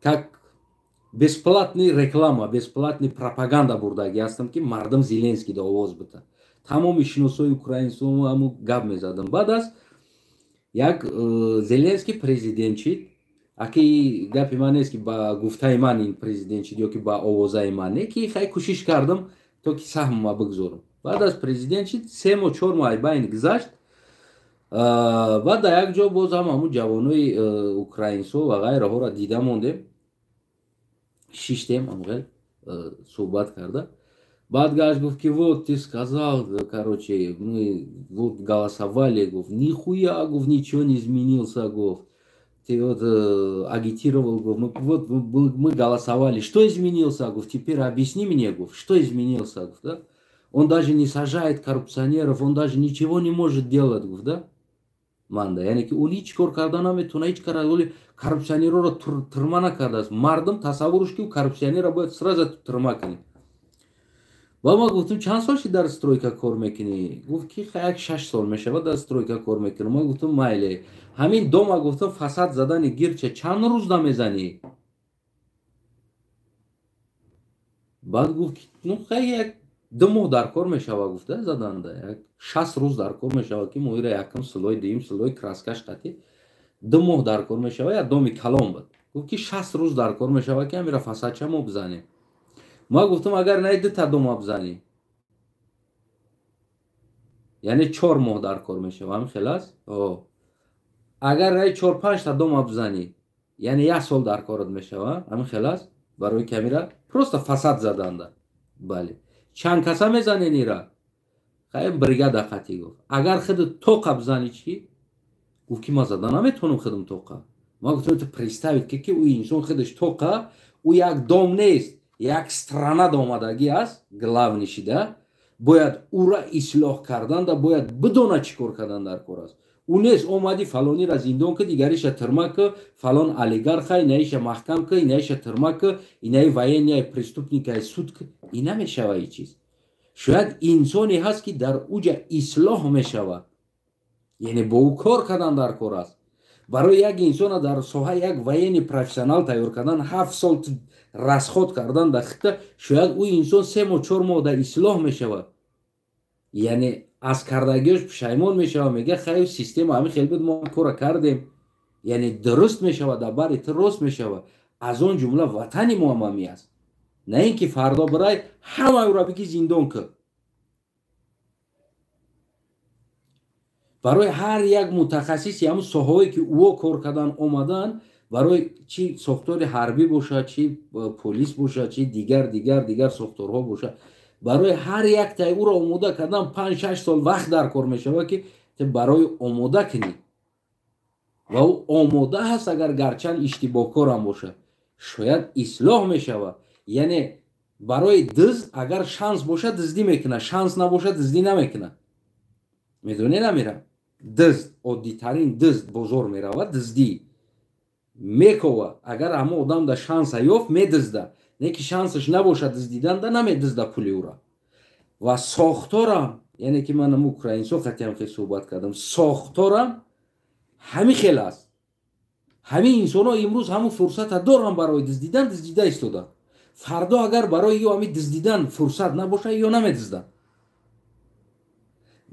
как бесплатный реклама, бесплатный пропаганда бурдагӣ ҳастам, ки мардум Зеленскийда овоз бита. Тамоми шиносои украинсо ҳаму гап мезадам. Баъд аз як Зеленский президент шид, аки гапи ман нест, ки ба гуфтаи ман ин президент шид ё ки ба овозаи ман не, ки хай кӯшиш кардам, то ки саҳмма бигзорам. Баъд аз президент шид, 3 моҳ, 4 моҳ байни гузашт. Баъд дар як ҷо боз ҳам ҳамун ҷавонои украинсо ва ғайраҳоро дида мондем, шиштем, амғел суҳбат карда. Баъд гашт, гуфт, ки вот ты сказал, короче, мы вот голосовали, гуфт, нихуя, гуфт, ничего не изменился, гуфт, ты вот агитировал, гуфт, мы, вот мы голосовали, что изменился, гуфт, теперь объясни мне, гуфт, что изменился, гуфт, да? Он даже не сажает коррупционеров, он даже ничего не может делать, гуфт, да? Манда, яъне ки ӯ ҳеҷ кор карда наметавона, ҳеҷ кор, коррупсионерро тюрьма накардааст. Мардум тасаввуруш, ки ӯ коррупсионерро бояд сразу тюрьма кунӣ. Ба ма гуфтам: «Чанд сол ши дар стройка кор мекунӣ?» Гуфт, ки як 6 сол мешавад, дар стройка кор мекунам. Ма гуфтам: «Майле, ҳамин дома, гуфтам, фасад задани гирча чанд рӯз намезанӣ?» Баъд гуфт, ки ну хай як 2 моҳ дар кор мешава гуфта заданда, як 60 рӯз дар кор мешава, ки мо ира якум слой, дуюм слой краскаш қатӣ 2 моҳ дар кор мешава. Як доми калон буд, гуфт ки 60 рӯз дар кор мешава, ки ҳамира фасадча мо бизанем. Ма гуфтам, агар най 2 та дома бизанӣ, яъне 4 моҳ дар кор мешава, ҳамин хел аст. Агар най 4-5 та дома бизанӣ, яъне як сол дар корат мешава, ҳамин хел аст. Барои ки ҳамира просто фасад заданда. Бале, чанд каса мезанен ира? Хай, бригада қатӣ гуфт. Агар худ тоқа бизанӣ чӣ? Гуфт ки ман зада наметавонам худам тоқа. Ман гуфтам, ту представить ки ӯ инсон худаш тоқа, ӯ як дом нест, як страна омадагӣ аст, главный шида бояд ӯра ислоҳ карданда, бояд бидона чӣ кор кардан дар кор аст. Ӯ нест, омадӣ, фалонира зиндон ки, дигариша тюрьма ки, фалон олигарха инаиша маҳкам ки, инаиша тюрьма ки, инаи военный преступникай суд ки. И намешава и чиз. Шояд инсоне ҳаст, ки дар уҷа ислоҳ мешавад, яъне бо ӯ кор кардан дар кор аст. Барои як инсона дар соҳаи як военный профессионал тайёр кардан, 7 сол расход кардан дар хита, шояд ӯ инсон 3 моҳ, 4 моҳ дар ислоҳ мешавад, яъне аз кардагиёш пушаймон мешавад, мега, хай, система ҳамин хел буд, мо кора кардем, яъне дуруст мешавад, дар бари ту рост мешавад. Аз он ҷумла ватани мо ҳам ҳами аст, на ин ки фардо бирай, ҳамаи ӯра бигӣ зиндон кӣ. Барои ҳар як мутахассиси ҳамун соҳаое, ки ӯо кор кардан омадан, барои чи сохтори ҳарбӣ бошад, чи полис бошад, чи дигар дигар дигар сохторҳо бошад, барои ҳар яктаи ӯро омода кардан 5-6 сол вақт дар кор мешавад, ки ту барои омода кунӣ. Ва ӯ омода ҳаст, агар гарчанд иштибоҳкорам бошад, шояд ислоҳ мешавад. Яъне барои дизд агар шанс бошад, дуздӣ мекунад, шанс набошад, дуздӣ намекунад. Медонӣ, намерам, дизд, оддитарин дизд бозор меравад, дуздӣ мекова. Агар ҳама одам да шанса ёфт, медизда, не ки шансаш набошад дуздиданда, намедизда пули ӯра. Ва сохторам, яъне ки ман украинсо қатиам хел суҳбат кардам, сохторам ҳамин хел аст. Ҳамин инсонҳо имрӯз ҳамун фурсата доранд барои дуздидан, дуздида истоданд. Фардо агар барои ё ҳамин дуздидан фурсат набошад, ё намедузданд.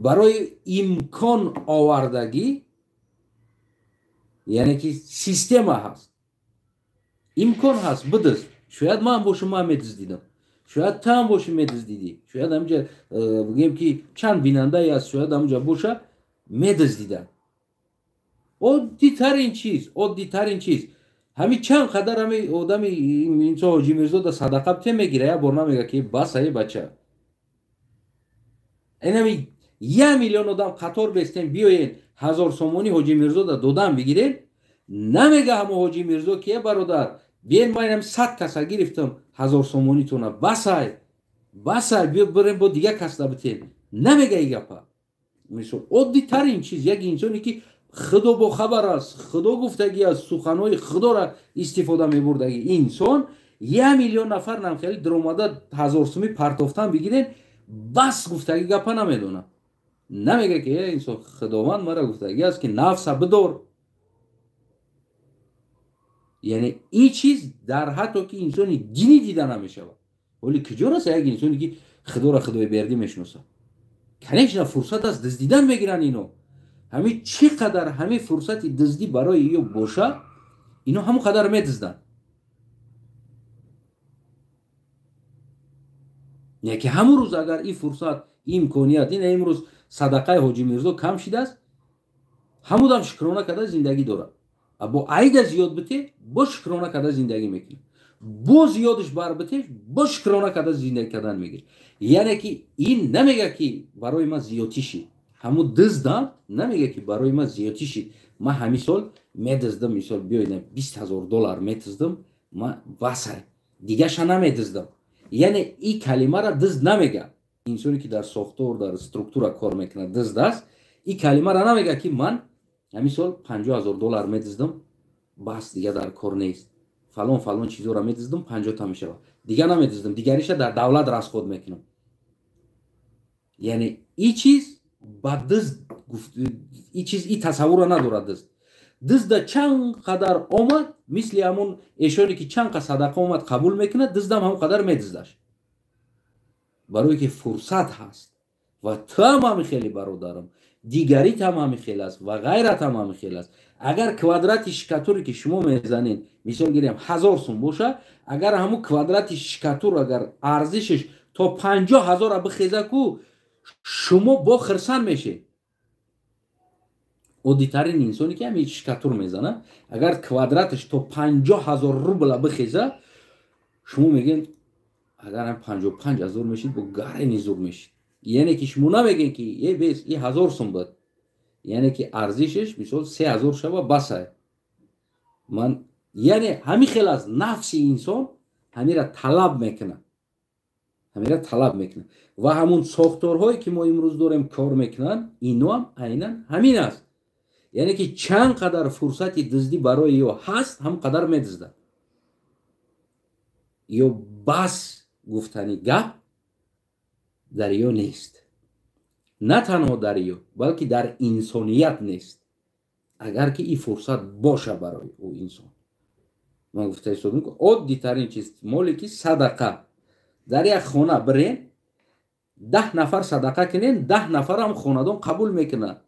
Барои имкон овардагӣ, яъне ки система ҳаст, имкон ҳаст, бидузд. Шояд ман бошам, ман медуздидам, шояд ту ҳам бошӣ, медуздидӣ, шояд ҳамҷа бигӯем, ки чанд бинандае аст, шояд ҳамҷа боша, медуздиданд. Оддитарин чиз, оддитарин чиз, ҳамин чанд қадар ҳами одами инсон Ҳоҷи Мирзода садақа бите, мегира, як бор намега, ки бас, ай бача. Инами 1 миллион одам қатор бестем, биёен, 1000 сомонӣ Ҳоҷи Мирзода додан бигирен, намега ҳамо Ҳоҷи Мирзо, ки е бародар, биен, ман инами 100 каса гирифтам 1000 сомонитона, басай, басай, биё бирем, бо дигар касда битем, намега и гапа. Мисол, оддитарин чиз, як инсоне, ки Худо бохабар аст, Худо гуфтагӣ аст, суханҳои Худоро истифода мебурдагӣ инсон, 1 миллион нафар намхели даромада 1000 сумӣ партофтан бигирен, бас гуфтагӣ гапа намедонад, намега, ки э инсон, Худованд мара гуфтагӣ аст, ки нафса бидор. Яъне ин чиз дар ҳатто ки инсони динӣ дида намешавад. Ҳоли куҷо раста як инсоне, ки Худоро Худои бердӣ мешиносад? Конечно, фурсат аст, дуздидан мегиранд ино. Ҳамин чӣ қадар ҳамин фурсати дуздӣ барои ё боша, ино ҳамон қадар медузданд. Не ки ҳамон рӯз агар ин фурсат, имконият, ин имрӯз садақаи Ҳоҷи Мирзо кам шидааст, ҳамудам шукрона карда зиндагӣ дорад. Бо айда зиёд бите, бо шукрона карда зиндагӣ мекунад, бо зиёдаш бар бите, бо шукрона карда зиндагӣ кардан мегирад. Яъне ки ин намега, ки барои ман зиёдтӣ шид. Ҳамун дуздам намега, ки барои ман зиёдтӣ шид, ман ҳамин сол медуздам, мисол, биёед, 20 000 доллар медуздам, ман васай, дигаша намедуздам. Яъне ин калимара дузд намега. Инсоне, ки дар сохтор, дар структура кор мекунад, дузд аст, ин калимара намега, ки ман ҳамин сол 50 000 доллар медуздам, бас, дига дар кор нест, фалон фалон чизоро медуздам, 50 та мешавад, дига намедуздам, дигариша дар давлат расход мекунам. Яъне ин чиз ба дузд, ин чиз, ин тасаввурро надорад дузд. Дузда чанд қадар омад, мисли ҳамун эшоне, ки чанд қа садақа омад, қабул мекунад, дуздам ҳамон қадар медуздаш. Барое ки фурсат ҳаст. Ва туам ҳами хеле, бародарам, дигарит ҳам ҳами хел аст ва ғайрат ҳам ҳами хел аст. Агар квадрати штукатуре, ки шумо мезанед, мисол гирем, 1000 сум боша, агар ҳамун квадрати штукатур агар арзишаш то 50 000-а бихеза ку, шумо бо хирсан мешед. Оддитарин инсоне, ки ҳамин штукатур мезана, агар квадраташ то 50 000 рубла бихеза, шумо мегӯед, агар ҳам 55 000 мешид, бо гарени зур мешид. Яъне ки шумо намегӯед, ки е бес и 1000 сум буд, яъне ки арзишаш мисол 3000 шава, басай ман. Яъне ҳамин хел аст нафси инсон, ҳамира талаб мекунад, ҳамира талаб мекунад. Ва ҳамун сохторҳое, ки мо имрӯз дорем, кор мекунанд, иноам айнан ҳамин аст. Яъне ки чанд қадар фурсати дуздӣ барои ё ҳаст, ҳам қадар медуздад. Ё бас гуфтани гап дар ё нест, на танҳо дар ё, балки дар инсоният нест. Агар ки ин фурсат боша барои ӯ инсон, ман гуфта истодам, оддитарин чиз, моле ки садақа, дар як хона бирен, 10 нафар садақа кунен, 10 нафарам хонадон қабул мекунад.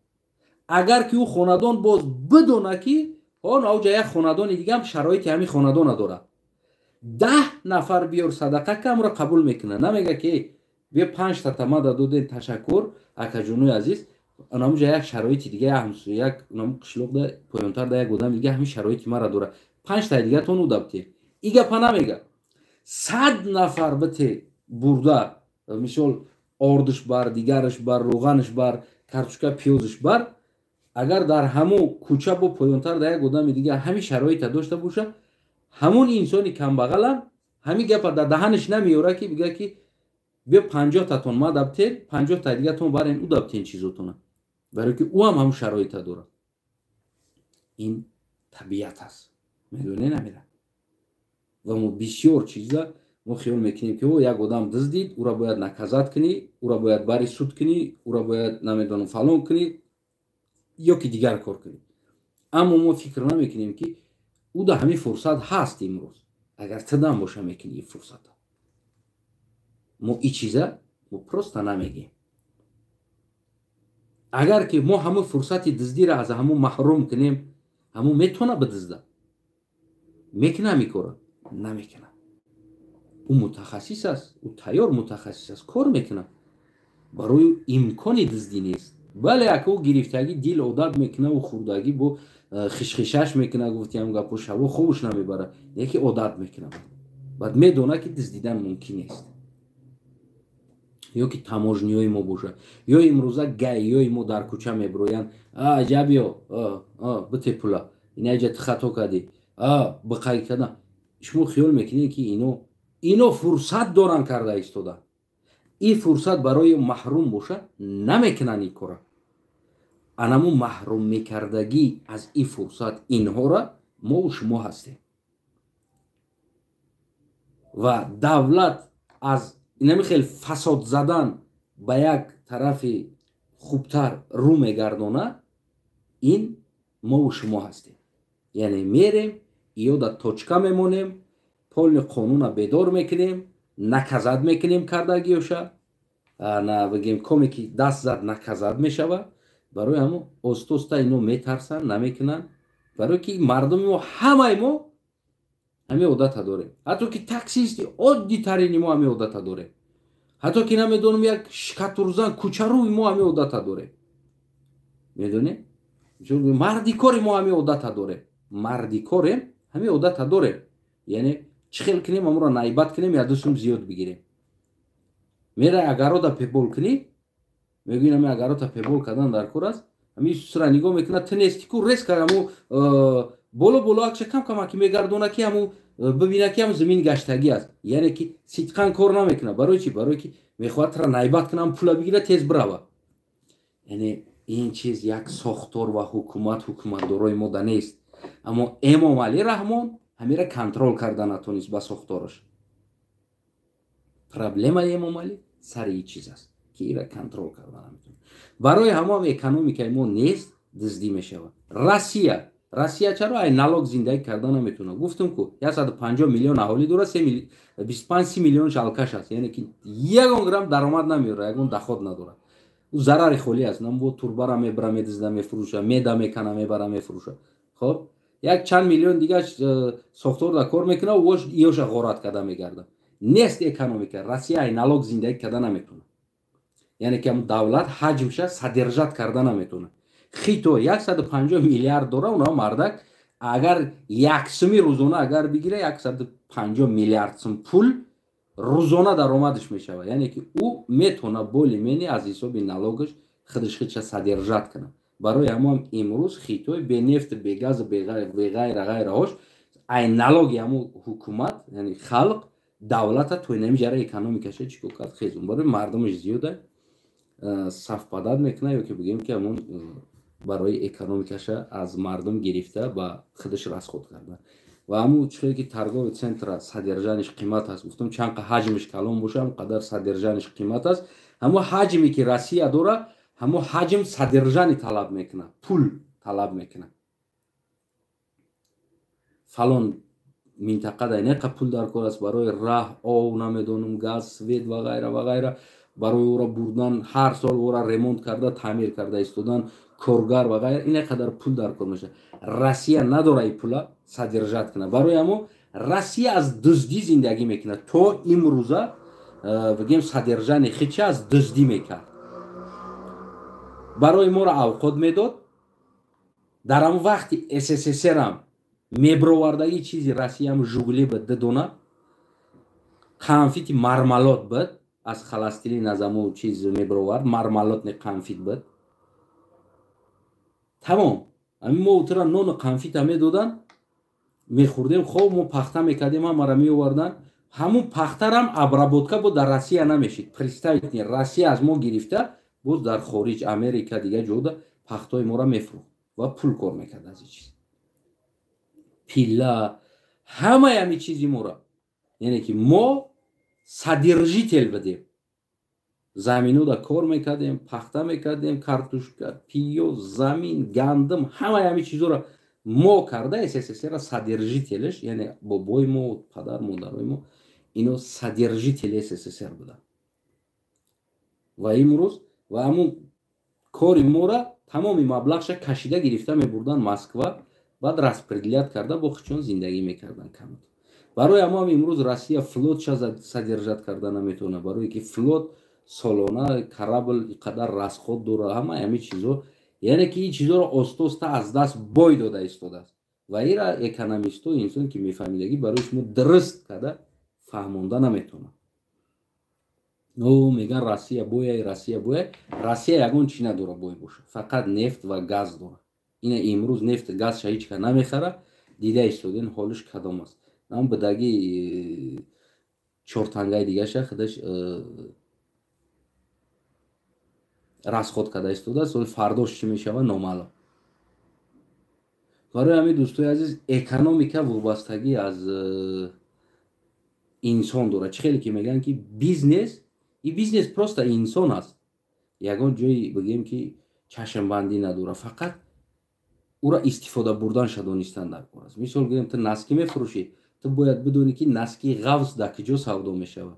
Агар ки ӯ хонадон боз бидона, ки он ауҷа як хонадони дигаам шароити ҳамин хонадона дорад, 10 нафар биёр садақа ка, амро қабул мекунад. Намега, ки биё, панҷта тамада доден, ташаккур, акаҷонои азиз, анамуҷа як шароити дига, як қишлоқда поёнтар да як одами дига ҳамин шароити мара дорад, панҷтаи дигатон ӯ дабте. И гапа намега. 100 нафар бите бурда, мисол, ордуш бар, дигараш бар, рӯғанаш бар, картошка, пиёзаш бар, агар дар ҳамун кӯча бо поёнтар да як одами дига ҳамин шароита дошта боша, ҳамун инсони камбағалам ҳамин гапа дар даҳанаш намеёра, ки бига, ки биё, 50-татон ма даптен, 50-та дигатон барен ӯ даптен чизотона, барое ки ӯ ҳам ҳамун шароита дорад. Ин табиат аст, медоне намера. Ва мо бисёр чиза мо хиёл мекунем, ки о як одам дуздид, ӯра бояд наказать кунӣ, ӯра бояд бари суд кунӣ, ӯра бояд, намедонам, фалон кунӣ ё ки дигар кор кунӣ. Аммо мо фикр намекунем, ки ӯ да ҳамин фурсат ҳаст имрӯз, агар тидам боша, мекунӣ ин фурсата. Мо и чиза мо просто намегем. Агар ки мо ҳамун фурсати дуздиро аз ҳамун маҳрум кунем, ҳамун метавона бидузда? Мекуна ҳамин кора? Намекунад. Ӯ мутахассис аст, ӯ тайёр мутахассис аст, кор мекунад, барои имкони дуздӣ нест. Бале, ака, ӯ гирифтагӣ дил одат мекунад, ӯ хурдагӣ бо хишхишаш мекунад, гуфтиам гапо, шаво хобуш намебарад, яке одат мекунад, баъд медонад, ки дуздидан мумкин нест. Ё ки таможня ҳои мо бошад, ё имрӯза ГАИ-ёи мо дар кӯча мебироянд: аҷабиё, бите пула, инаҷа ту хато кардӣ, биқай карда. Шумо хиёл мекунед, ки ино фурсат доранд карда истода? Ин фурсат барои маҳрум боша, намекунанд ин кора. Анаму маҳрум мекардагӣ аз ин фурсат инҳора мову шумо ҳастем. Ва давлат аз инами хел фасод задан ба як тарафи хубтар рӯ мегардонад, ин мову шумо ҳастем. Яъне мерем, ё дар точка мемонем, полный қонуна бедор мекунем, наказать мекунем кардагиёша, на бигем, коме ки даст зад, наказать мешавад. Барои ҳамо оста-оста ино метарсанд, намекунанд, барое ки мардуми мо, ҳамаи мо ҳамин одата дорем. Ҳатто ки таксисти оддитарини мо ҳамин одата дорем, ҳатто ки, намедонам, як штукатурзан, кӯчарӯи мо ҳамин одата дорем, медонем, мардикори мо ҳамин одата дорем, мардикорем, ҳамин одата дорем. Яъне чӣ хел кунем, амро наибат кунем, як дусум зиёд бигирем. Мера агарода пебол кунӣ, мегӯи, ами агарота пебол кардан дар кор аст, ами сура нигоҳ мекунад, ту нести ку, резко аму боло боло акша кам камаки мегардона, ки аму бибина, ки ам замин гаштагӣ аст. Яъне ки сидқан кор намекунад. Барои чӣ? Барое ки мехоҳад тра наибат кунам, пула бигира, тез бирава. Яъне ин чиз як сохтор ва ҳукумат, ҳукуматдорои мо да нест. Аммо Эмомалӣ Раҳмон ҳамира контроль карда натонист ба сохтораш. Проблемаи Эмомалӣ сари ин чиз аст, ки ира контроль карда наметавонад. Барои ҳамоам экономикаи мо нест, дуздӣ мешавад. Россия. Россия чаро ай налог зиндагӣ карда наметавонад? Гуфтум, ку 150 миллион аҳолӣ дорад, 25-30 миллионш алкаш аст, яъне ки ягон грамм даромад намеорад, ягон доход надорад, ӯ зарари холӣ аст. Намбо турбара мебара, медизда, мефурӯша, меда мекана, мебара, мефурӯша. Хоб, як чанд миллион дигар сохтор да кор мекунад, вош иёша ғорат карда мегардад. Нест экономика. Россия ай налог зиндагӣ карда наметавонад, яъне ки давлат ҳаҷмша содержать карда наметавонад. Хитой 150 миллиард дора, уна мардак агар як суми рӯзона агар бигира, 150 миллиард сум пул рӯзона даромадаш мешавад. Яъне ки ӯ метавонад более-менее аз ҳисоби налогаш худаш худша содержать кунад. Барои ҳамон имрӯз Хитой бе нефт, бе газ, бе ғайра ғайраҳош, ай налоги ҳамун ҳукумат, яъне халқ, давлата то инамиҷара экономикаша чӣ кор кард, хезун. Барои мардумаш зиёда совпадать мекунад, ё ки бигӯем, ки ҳамон барои экономикаша аз мардум гирифта, ба худаш расход карда. Ва ҳамун чихеле ки торговый центра содержаниш қимат аст, гуфтам, чанд қа ҳаҷмиш калон боша, ҳам қадар содержаниш қимат аст. Ҳамун ҳаҷме ки Россия дора, ҳамун ҳаҷм содержание талаб мекунад, пул талаб мекунад. Фалон минтақа дар неқа пул дар кор аст барои раҳ, ов, намедонам, газ, свет ва ғайра ва ғайра, барои ӯро бурдан, ҳар сол ӯро ремонт карда, таъмир карда истодан, коргар ва ғайра, ин қадар пул дар кор мешавад. Россия надора и пула содержать кунад. Барои ҳамо Россия аз дуздӣ зиндагӣ мекунад. То имрӯза, бигем, содержание хича аз дуздӣ мекард, барои моро авқот медод. Дар ҳамон вақти СССРам мебровардагӣ чизи Россиям Жигули буд, дудона конфети мармелад буд, аз холестерин, аз ҳамон чиз мебровард, мармеладный конфет буд, тамом. Ҳамин мо утра нону конфета медодан, мехӯрдем. Хоб, мо пахта мекардем, ҳамара меовардан. Ҳамун пахтарам обработка буд, дар Россия намешид. Представить, Россия аз мо гирифта, боз дар хориҷ, Америка, дигар ҷода пахтаҳои моро мефурӯхт ва пул кор мекард аз ин чиз. Пилла, ҳамаи ҳамин чизи мора, яъне ки мо содержитель будем. Заминода кор мекардем, пахта мекардем, картошка, пиёз, замин, гандум, ҳамаи ҳамин чизоро мо карда, СССР содержителш, яъне бобои мо, падар модарои мо, ино содержители СССР буданд. Ва имрӯз ва ҳамун кори мора тамоми маблағша кашида гирифта мебурданд Москва, баъд распределять карда, бо хичон зиндагӣ мекарданд камот. Барои ҳамоам имрӯз Россия флотша содержать карда наметавонад, барое ки флот солона корабль қадар расход дора, ҳамаи ҳамин чизо. Яъне ки ин чизоро оста-оста аз даст бой дода истодааст. Ва ира экономисту инсон ки мефаҳмидагӣ, барои шумо дуруст карда фаҳмонда наметавонад. О, меган, Россия бояй, Россия бояй. Россия ягон чи надора бой боша, фақат нефт ва газ дора. Ина имрӯз нефт газша ҳеч ка намехара, дида истоден ҳолиш кадом аст. Ам бидаги чортангаи дигаша худаш расход карда истодааст. Фардош чӣ мешавад, номаълум. Барои ҳамин, дӯстои азиз, экономика вобастагӣ аз инсон дорад. Чӣ хеле ки мегӯянд, ки бизнес и бизнес просто инсон аст, ягон ҷои, бигӯем, ки чашмбандӣ надорад, фақат ӯра истифода бурданша донистан дар кор аст. Мисол гӯем, ту носки мефурӯшӣ, ту бояд бидонӣ, ки носки ғафз дар куҷо савдо мешавад.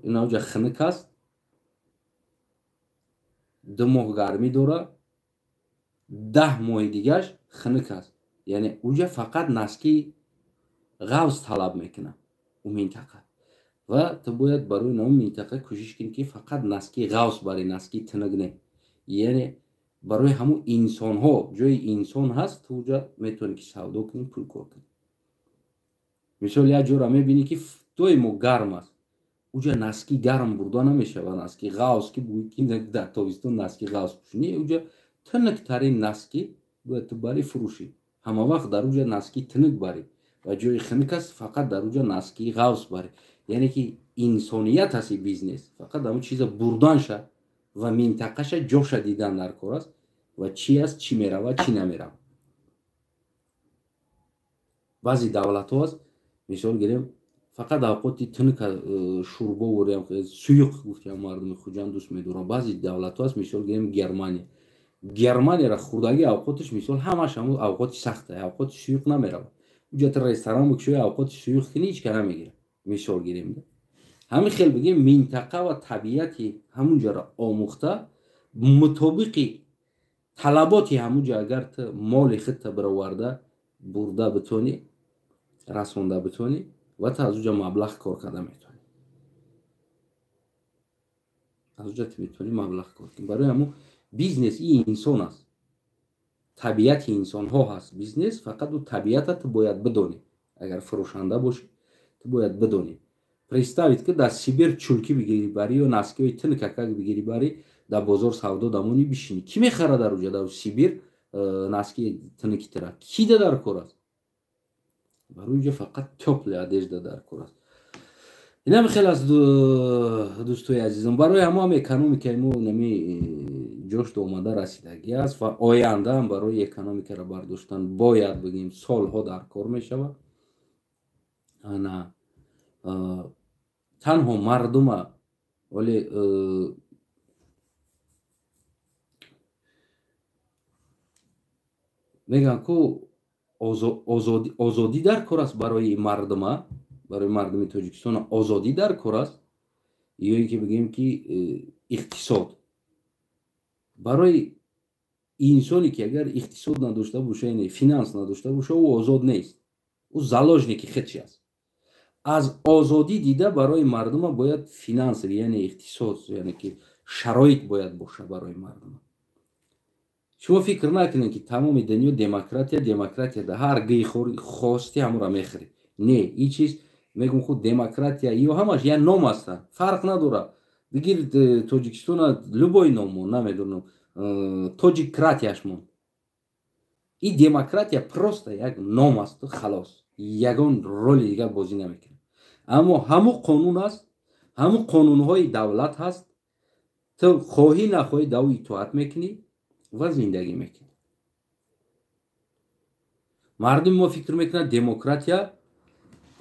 Инаҷа хиник аст, 2 моҳ гармӣ дора, 10 моҳи дигаш хиник аст. Яъне уҷа фақат носки ғафз талаб мекунад ӯ минтақа. Ва ту бояд барои наон минтақа кӯшиш кунӣ, ки фақат носки ғафз бари, носки тинук не. Яъне барои ҳамун инсонҳо, ҷои инсон ҳаст, ту уҷа метавонӣ, ки савдо кунӣ, пул кор кунӣ. Мисол, як ҷора мебинӣ, ки доимо гарм аст, уҷа носки гарм бурда намешавад, носки ғафз, ки бугӯӣ, ки дар тобистон носки ғафз пӯшӣ. Не, уҷа тинуктарин носки бояд ту барӣ, фурӯшӣ. Ҳама вақт дар уҷа носки тинук барӣ ва ҷои хиник аст, фақат дар уҷа носки ғафз барӣ. Яъне ки инсоният аст и бизнес, фақат ҳамун чиза бурданша ва минтақаша, ҷоша дидан дар кор аст ва чӣ аст, чӣ меравад, чӣ намеравад. Баъзе давлатҳо аст, мисол гирем, фақат авқоти тинука шӯрбо ворям, суюқ гуфтиам, мардуми Хуҷанд дӯст медоранд. Баъзе давлатҳо аст, мисол гирем, Германия. Германияра хурдагӣ авқотиш мисол ҳамаш ҳамун авқоти сахта, авқоти суюқ намеравад. Уҷа ту ресторан бикушои, авқоти суюқ кунӣ, ҳеч ка намегирад. Мисол гирем. Ҳамин хел бигем, минтақа ва табиати ҳамунҷаро омӯхта, мутобиқи талаботи ҳамунҷа агар ту моли худта бароварда бурда битонӣ, расонда битонӣ ва ту аз уҷа маблағ кор карда метавонӣ. Аз уҷа ту метавонӣ маблағ кор кунӣ. Барои ҳамун бизнес ин инсон аст, табиати инсонҳо ҳаст. Бизнес фақат ӯ табиата ту бояд бидонӣ. Агар фурӯшанда бошӣ, ту бояд бидонӣ. Представить ки дар Сибир чулки бигирӣ барӣ ё носкиҳои тинкакак бигирӣ барӣ, дар бозор савдо дамонӣ бишинӣ. Кӣ мехарад дар уҷа, дар Сибир носки тинки тира? Кӣ да дар кор аст? Барои уҷа фақат тёплая одежда дар кор аст. Инам хеле аст, дӯстои азизам. Барои ҳамо ҳам экономикаи мо нами ҷошт омада расидагӣ аст ва ояндаам барои экономикаро бардоштан бояд бигем солҳо дар кор мешавад. Ана танҳо мардума вале мегӯянд ку озодӣ дар кор аст барои мардума, барои мардуми Тоҷикистон озодӣ дар кор аст, ё ин ки бигӯем ки иқтисод. Барои инсоне ки агар иқтисод надошта боша, яъне финанс надошта боша, ӯ озод нест, ӯ заложники худши аст. Аз озодӣ дида барои мардума бояд финанс, яъне иқтисод, яъне ки шароит бояд боша барои мардума. Шумо фикр накунед ки тамоми дунё демократия, демократия да ҳар гии хости ҳамура мехӯред. Не, ин чиз мегӯм худ демократия ё ҳамаш як ном ҳастанд, фарқ надорад. Бигир Тоҷикистона любой ном мон, намедонам, тоҷиккратияш мон. Ин демократия просто як ном асту халос, ягон роли дигар бозӣ намекунад. Аммо ҳамун қонун аст, ҳамун қонунҳои давлат ҳаст, ту хоҳӣ нахоҳӣ да ӯ итоат мекунӣ ва зиндагӣ мекунӣ. Мардуми мо фикр мекунад демократия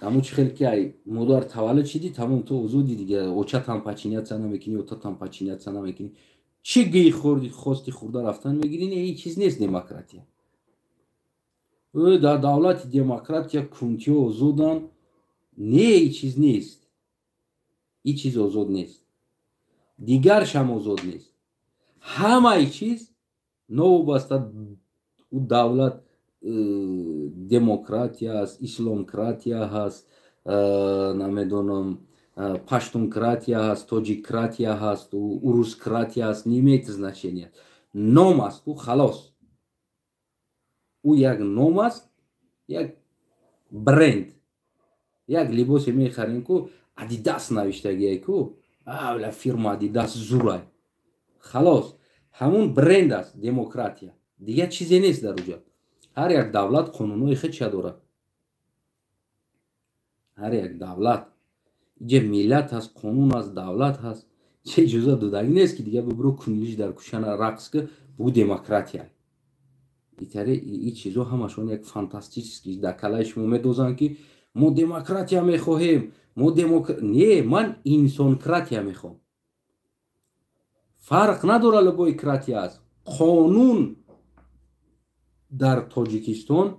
ҳамун чӣ хел ки ай модар таваллуд шидӣ, тамом ту озодӣ дига, очатам подчиняться намекунӣ, отатам подчиняться намекунӣ, чӣ гии хӯрди хости хӯрда рафтан мегирӣ. Не, ин чиз нест демократия. Дар давлати демократия кунтиҳо озоданд. Не, ин чиз нест, ин чиз озод нест, дигаршам озод нест. Ҳамаи чиз новобаста ӯ давлат демократия аст, исломкратия ҳаст, намедонам, паштункратия ҳаст, тоҷиккратия ҳаст, урускратия ҳаст, не имеет значения. Ном аст ӯ, халос. Ӯ як ном аст, як бренд. Як либосе мехарем ку Адидас навиштагие ку, авла фирма Адидас зурай, халос. Ҳамун бренд аст демократия, дигар чизе нест дар уҷа. Ҳар як давлат қонунҳои худша дорад, ҳар як давлат иҷа миллат ҳаст, қонун ҳаст, давлат ҳаст. Че иҷоза додагӣ нест ки дигар бибуру кунлиш дар кӯчана рақс ки бугӯ демократия. Итаре ин чизо ҳамашон як фантастический дар калаи шумо медозанд ки мо демократия мехоҳем, мо не, ман инсонкратия мехоҳам. Фарқ надора любой кратия аст. Қонун дар Тоҷикистон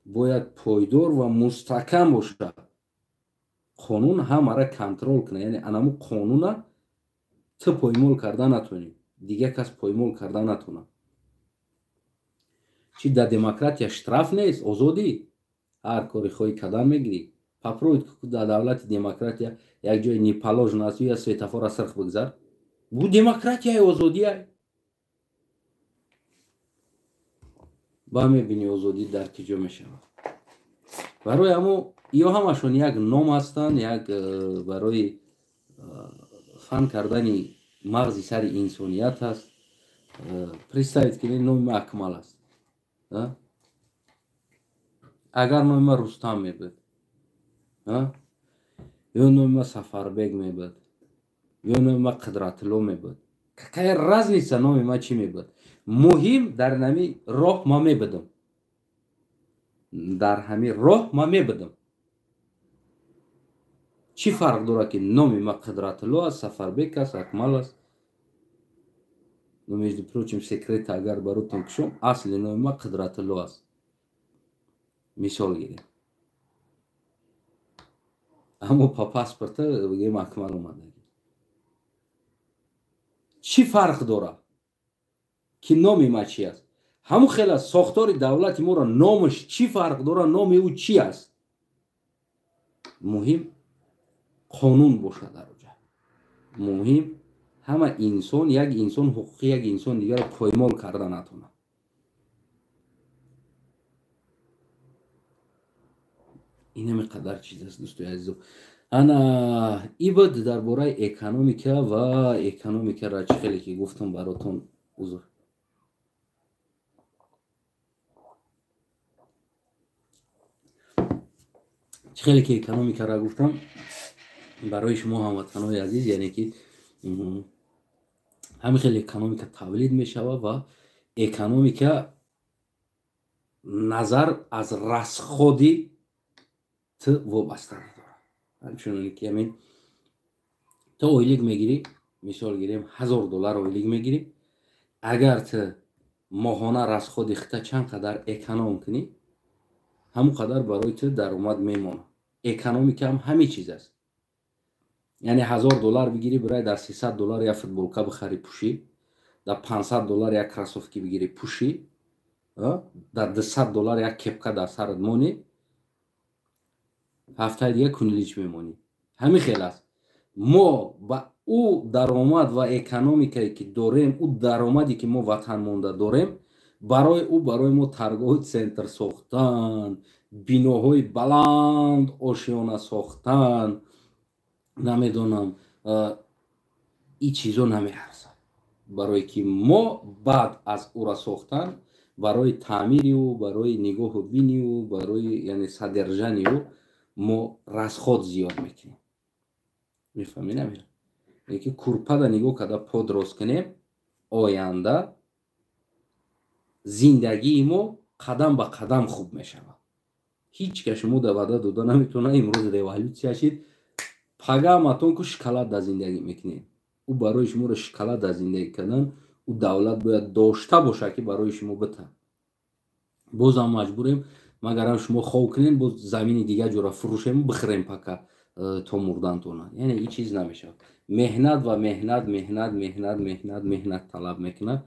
бояд пойдор ва мустаҳкам бошад. Қонун ҳамаро контрол кунад, яъне анаму қонуна ту поймол карда натонӣ, дигар кас поймол карда натонад. Чи дар демократия штраф нест, озодӣ, ҳар кори хоҳӣ кардан мегирӣ. Попробуй дар давлати демократия як ҷои не положено аст, ё светофора сирх бигзар, бу демократияи озодия. Ба мебинӣ озодӣ дар ки ҷо мешавад. Барои ҳамо ё ҳамашон як ном ҳастанд, як барои фан кардани мағзи сари инсоният ҳаст. Представить кунед, номи ман Акмал аст. Агар номи ман Рустам мебуд, ё номи ман Сафарбег мебуд, ё номи ман Қудратулло мебуд, какая разница номи ман чӣ мебуд? Муҳим дар ҳамин роҳ ман мебудам, дар ҳамин роҳ ман мебудам. Чӣ фарқ дорад ки номи ман Қудратулло аст, Сафарбек аст, Акмал аст? Ну, между прочим, секрет агар баротон кушом, асли номи ма Қудратулло аст. Мисол гирем. Аммо по паспорта бигем Акмал омадагӣ. Чӣ фарқ дорад ки номи ма чи аст? Ҳамун хела сохтори давлати моро номаш чӣ фарқ дорад, номи ӯ чи аст? Муҳим қонун бошад дар оҷа. Муҳим ҳама инсон, як инсон ҳуқуқи як инсон дигарро поймол карда натонад. Инаме қадар чиз аст, дӯстои азизо. Ана ибд дар бораи экономика ва экономикаро чӣ хеле ки гуфтам баротон, узр. Чӣ хеле ки экономикаро гуфтам барои шумо ҳамватанои азиз, яъне ки ҳамин хеле экономика тавлид мешавад ва экономика назар аз расходи ту вобастагӣ дорад. Ҳамчунон ки ҳамин ту ойлик мегирӣ, мисол гирем $1000 ойлик мегирӣ, агар ту моҳона расходи худта чанд қадар эконом кунӣ, ҳамон қадар барои ту даромад мемонад. Экономика ҳам ҳамин чиз аст. Яъне $1000 бигирӣ, бирай дар $300 як футболка бихарӣ пӯшӣ, дар $500 як кроссовки бигирӣ пӯшӣ, дар $200 як кепка дар сарат монӣ, ҳафтаи дига кунилич мемонӣ. Ҳамин хел аст. Мо ба ӯ даромад ва экономикае ки дорем, ӯ даромаде ки мо ватан монда дорем, барои ӯ барои мо торговый центр сохтан, биноҳои баланд ошёна сохтан, намедонам, ин чизо намеарзад. Барое ки мо баъд аз ӯра сохтан, барои таъмири ӯ, барои нигоҳу бини ӯ, барои яъне содержании ӯ мо расход зиёд мекунем. Мефаҳмед намера? Яъне ки курпада нигоҳ карда под рост кунем, оянда зиндагии мо қадам ба қадам хуб мешавад. Ҳеҷ кас шумо да ваъда дода наметавонад, имрӯз революсия шид, пага матон ку шоколад дар зиндагӣ мекунед. Ӯ барои шуморо шоколад дар зиндагӣ кардан, ӯ давлат бояд дошта бошад ки барои шумо битад. Бозам маҷбурем, магарам шумо хов кунед, боз замини дигар ҷора фурӯшем, бихӯрем пака то мурдантона. Яъне ин чиз намешавад. Меҳнат ва меҳнат, меҳнат, меҳнат, меҳнат, меҳнат талаб мекунад,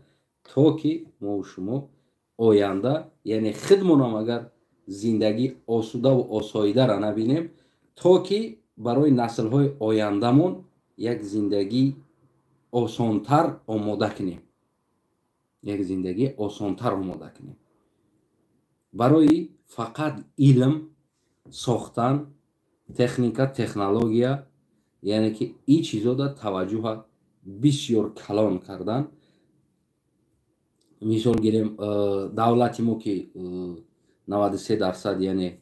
то ки мо шумо оянда, яъне худмонам агар зиндагӣ осудаву осоидара набинем, то ки барои наслҳои ояндамон як зиндагии осонтар омода кунем. Як зиндагии осонтар омода кунем. Барои фақат илм сохтан, техника, технология, яъне ки ин чизода таваҷҷӯҳа бисёр калон кардан. Мисол гирем, давлати мо ки 93% яъне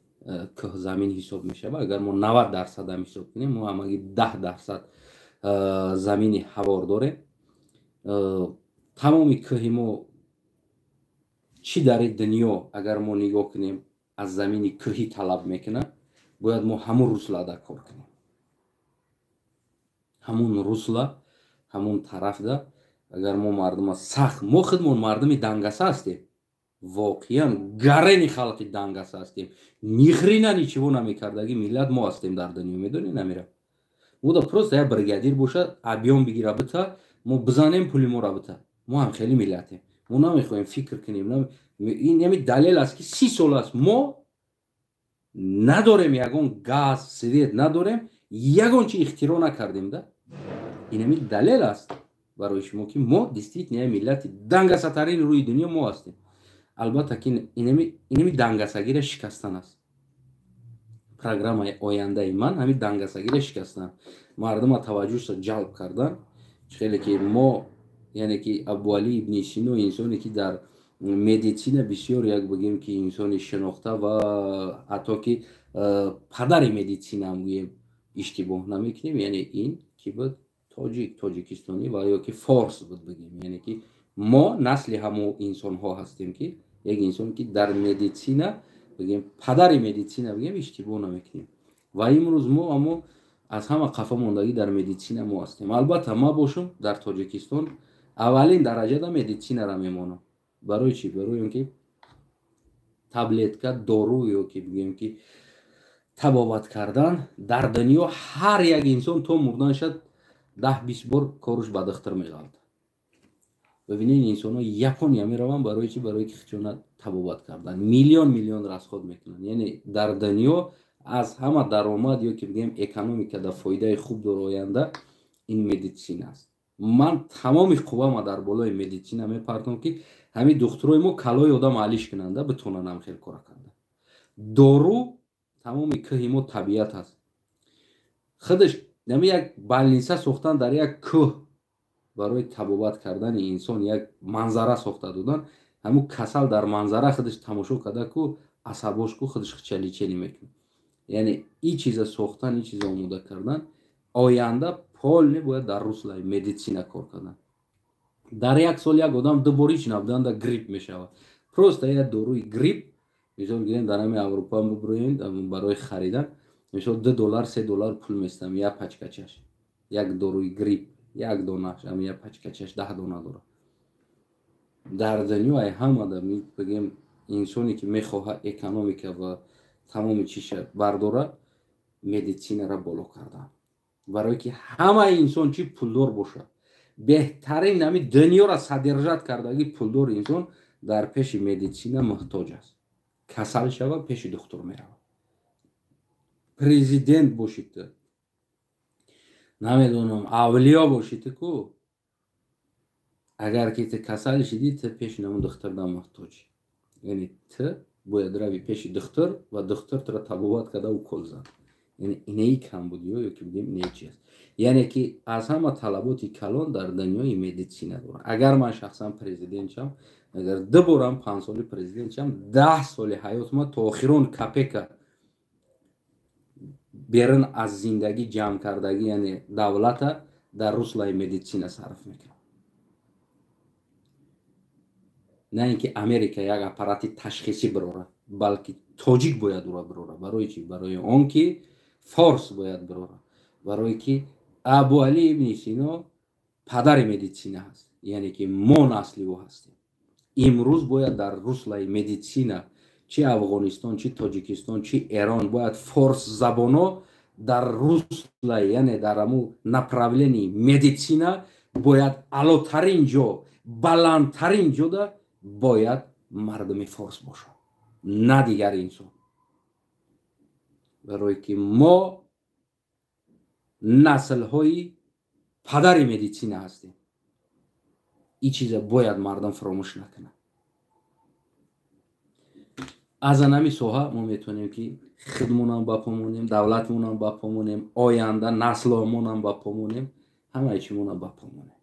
кӯҳзамин ҳисоб мешавад, агар мо 90% ҳам ҳисоб кунем, мо ҳамагӣ 10% замини ҳавор дорем. Тамоми кӯҳи мо чӣ дар дунё агар мо нигоҳ кунем аз замини кӯҳӣ талаб мекунад, бояд мо ҳамун руслада кор кунем. Ҳамун русла, ҳамун тарафда агар мо мардума сахт, мо худмон мардуми дангаса ҳастем, воқеан гарени халқи дангаса ҳастем, нихрина ничего намекардаги миллат мо ҳастем дар дунё, медонӣ намера. Мо да просто як бригадир бошад, объём бигира бита, мо бизанем пули моро бита. Мо ҳам хеле миллатем. Мо намехоҳем фикр кунем. Ин ями далел аст ки 30 сол аст мо надорем ягон газ, свет надорем, ягон чи ихтироъ накардем да. Ин ҳами далел аст барои шумо ки мо действительно миллати дангасатарин рӯи дунё мо ҳастем. Албатта ки инами дангасагиро шикастан аст. Программаи ояндаи ман ҳамин дангасагиро шикастан, мардума таваҷҷӯҳро ҷалб кардан. Хеле ки мо, яъне ки Абуалӣ ибни Сино инсоне ки дар медицина бисёр як бигем ки инсони шинохта ва ҳатто ки падари медицина ҳам гӯем иштибоҳ намекунем, яъне ин ки буд тоҷик, тоҷикистонӣ ва ё ки форс буд бигем, яъне ки мо насли ҳамо инсонҳо ҳастем ки як инсон ки дар медицина бигем падари медицина бигем иштибоҳ намекунем. Ва имрӯз мо аммо аз ҳама қафа мондагӣ дар медицина мо ҳастем. Албатта ма бошам дар Тоҷикистон Аввалин дараҷада медицинара мемонам. Барои чӣ? Барои он ки таблетка, дору ё ки бигӯем ки табобат кардан дар дунё ҳар як инсон то мурдан шад 10-20 бор коруш ба духтур меғалта. Бибинед, инсонҳо Япония мераванд, барои чӣ? Барои ки хичона табобат кардан. Миллион миллион расход мекунанд. Яъне дар дунё аз ҳама даромад ё ки бигӯем экономика дар фоидаи хуб дор оянда ин медицина аст. Ман тамоми қуввама дар болои медицина мепартом, ки ҳамин духтурои мо калои одам алиш кунанда битонанд ҳам хел кора карда. Дору тамоми кӯҳи мо табиат аст. Худаш нами як больница сохтан дар як кӯҳ барои табобат кардани инсон, як манзара сохта додан, ҳамун касал дар манзара худаш тамошо карда ку асабош ку худаш хича лечение мекунад. Яъне и чиза сохтан, и чиза омода кардан, оянда полный бояд дар руслаи медицина кор кардан. Дар як сол як одам ду бор ҳеч набуданда грипп мешавад. Просто як доруи грипп, мисол гирем, дар ҳамин Аврупо буброем барои харидан, мисол $2, $3 пул местам як пачкачаш. Як доруи грипп, як донаш, ҳамин як пачкачаш 10 дона дорад. Дар дунё ай ҳамада бигем инсоне ки мехоҳад экономика ва тамоми чиша бардора, медицинара боло кардан. Барое ки ҳамаи инсон чӣ пулдор бошад, беҳтарин ҳами дунёра содержать кардаги пулдор инсон дар пеши медицина муҳтоҷ аст. Касал шава, пеши духтур меравад. Президент бошид ту, намедонам, авлиё бошӣ ту ку, агар ки ту касал шидӣ, ту пеши намун духтурда муҳтоҷӣ. Яъне ту бояд рави пеши духтур ва духтур туро табобат карда укол зад. Яъне инеи камбудиё ё ки бигӯем инеи чи аст. Яъне ки аз ҳама талаботи калон дар дунёи медицина дорад. Агар ман шахсан президент шам, агар ду борам 5 соли президент шам, 10 соли ҳаётма то охирон копейка берун аз зиндагӣ ҷамъ кардагӣ, яъне давлата дар руслаи медицина сарф мекунам. На ин ки Америка як аппарати ташхисӣ бирора, балки тоҷик бояд ура бирора. Барои чӣ? Барои он ки форс бояд бирора. Барои ки Абуали ибни Сино падари медицина ҳаст. Яъне ки мо насли ӯ ҳастем. Имрӯз бояд дар руслаи медицина чи Афғонистон, чи Тоҷикистон, чи Эрон бояд форс забоно дар руслаи, яъне дар ҳамун направлении медицина бояд аълотарин ҷо, баландтарин ҷода бояд мардуми форс бошад, на дигар инсон. Барое ки мо наслҳои падари медицина ҳастем. Ин чиза бояд мардум фаромӯш накунад. Аз анами соҳа мо метавонем ки худмонам ба по монем, давлатмонам ба по монем, оянда наслҳомонам ба по монем, ҳамаи чимонам ба по монем.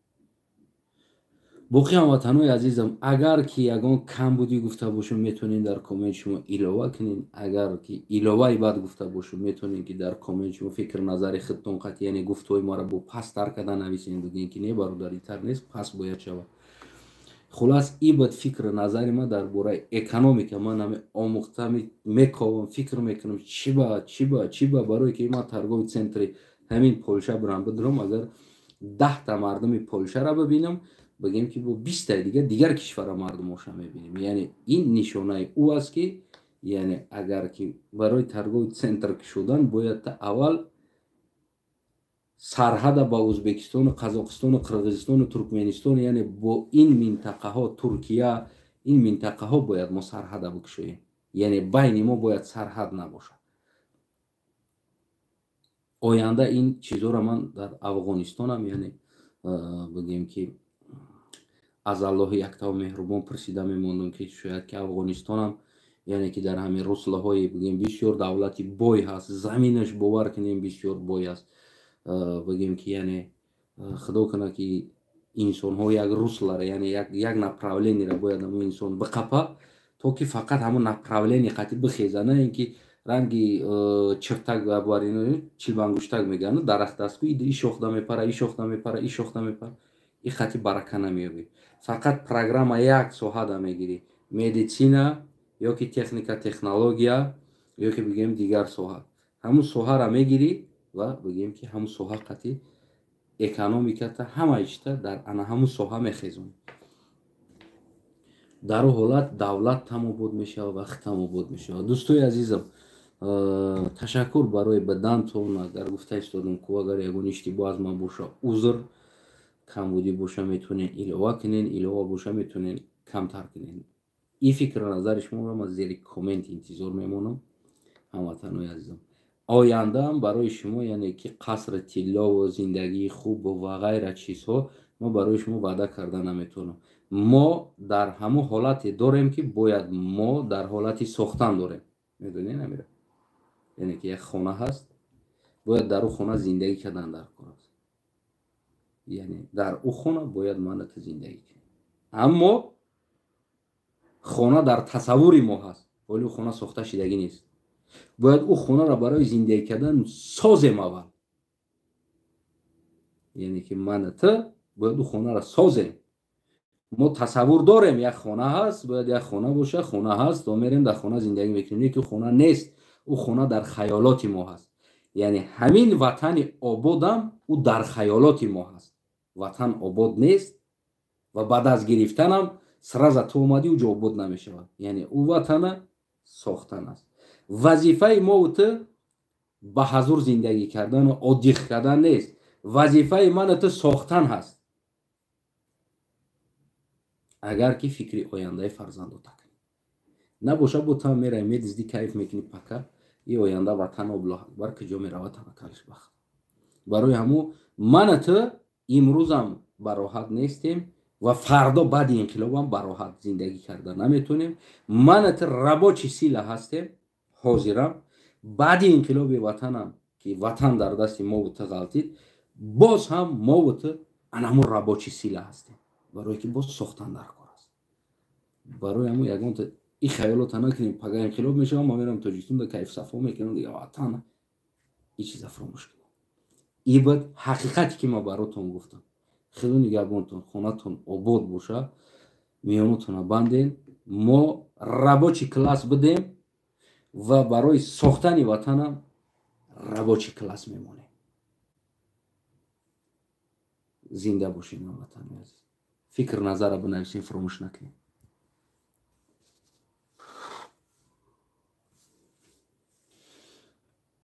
Боқӣ ҳамватанҳои азизам, агар ки ягон камбудӣ гуфта бошем, метавонед дар коммент шумо илова кунед. Агар ки иловаи бад гуфта бошем, метавонед ки дар коммент шумо фикр назари худтон қатъи, яъне гуфтҳои маро бо пасттар карда нависед, бигӯед ки не, бародар, итар нест, пас бояд шавад. Хулас, и буд фикр назари ман дар бораи экономика. Ман ҳами омӯхта мековам, фикр мекунам, чиба, чиба, чиба, барое ки ман торговый центри ҳамин Полша бирам бидурам, агар 10 мардуми Полшара бибинам, бигем ки бо 20 дигар дигар кишвара мардумоша мебинем. Яъне ин нишонаи ӯ аст ки, яъне агар ки барои торговый центр кушодан бояд та аввал сарҳада ба Ӯзбекистону Қазоқистону Қирғизистону Туркменистон, яъне бо ин минтақаҳо, Туркия, ин минтақаҳо бояд мо сарҳада бикушоем. Яъне байни мо бояд сарҳад набошад. Оянда ин чизоро ман дар Афғонистонам, яъне бигем ки аз Аллоҳи яктаву меҳрубон пурсида мемондам, ки шояд ки Афғонистонам, яъне ки дар ҳамин руслаҳои бигем бисёр давлати бой ҳаст, заминаш бовар кунем бисёр бой аст. Бигем ки яъне худо кунад ки инсонҳо як руслара, яъне як направлениеро бояд ҳамон инсон биқапа, то ки фақат ҳамон направление қатъи бихеза, на ин ки ранги чиртак чилбангуштак мегӯянд, дарахт аст ку и шохда мепара, и шохда мепара, и шохда мепара, и хати барака намеёбӣ. Фақат программа як соҳада мегирӣ, медицина ё ки техника, технология ё ки бигӯем дигар соҳа, ҳамун соҳара мегирӣ ва бигӯем ки ҳамун соҳа қатъи Экономиката, ҳамаи чита дар ана ҳамун соҳа мехезонӣ. Дар ӯ ҳолат давлат там обод мешавад ва хитам обод мешавад. Дӯстои азизам, ташаккур барои бадантон. Агар гуфта истодам ку, агар ягон иштибоҳ аз ман боша, узр, камбудӣ боша, метавонен илова кунен, илова боша, метавонен камтар кунен. Ин фикру назари шуморо ман зери коммент интизор мемонам. Ҳамватанои азизам, ояндаам барои шумо, яъне ки қасри тиллову зиндагии хубу ва ғайра чизҳо, мо барои шумо ваъда карда наметавонам. Мо дар ҳамон ҳолате дорем, ки бояд мо дар ҳолати сохтан дорем. Медонед амира, яъне ки як хона ҳаст, бояд дар ӯ хона зиндагӣ кардан дар кор аст. Яъне дар ӯ хона бояд маната зиндагӣ кунем, аммо хона дар тасаввури мо ҳаст, вале ӯ хона сохта шидагӣ нест. Бояд ӯ хонаро барои зиндагӣ кардан созем аввал. Яъне ки мана ту бояд ӯ хонаро созем. Мо тасаввур дорем, як хона ҳаст, бояд як хона боша, хона ҳаст ва мерем, дар хона зиндагӣ мекунем, лекин хона нест, ӯ хона дар хаёлоти мо ҳаст. Яъне ҳамин ватани ободам ӯ дар хаёлоти мо ҳаст, ватан обод нест ва баъд аз гирифтанам сразу ту омадӣ, ӯ ҷо обод намешавад. Яъне ӯ ватана сохтан аст. Вазифаи мову ту ба ҳазур зиндагӣ кардану отдых кардан нест, вазифаи ману ту сохтан ҳаст. Агар ки фикри ояндаи фарзандота кунӣ набоша, бо там мерай, медизди, кайф мекунӣ, пока и оянда ватан Аллоҳ акбар куҷо меравад, таваккалш бахт. Барои ҳамун мана ту имрӯзам бароҳат нестем ва фардо баъди инқилобам бароҳат зиндагӣ карда наметонем. Мана ту рабочий сила ҳастем ҳозирам. Баъди инқилоби ватанам, ки ватан дар дасти мову ту ғалтид, боз ҳам мову ту анамун рабочий сила ҳастем, барое ки боз сохтан дар кор аст. Барои ҳамун ягонта и хаёлота накунем, пага инқилоб мешавам, ма мерам Тоҷикистон, да кайфсафо мекунам, дига ватан и чиза фаромӯш кунем. Ибад ҳақиқате ки ман баротон гуфтам. Хело нигаҳбонтон, хонатон обод боша, миёнотона банден. Мо рабочий класс будем ва барои сохтани ватанам рабочий класс мемонем. Зинда бошем, ҳамватанои азиз. Фикр назара бинависем, фаромӯш накунем.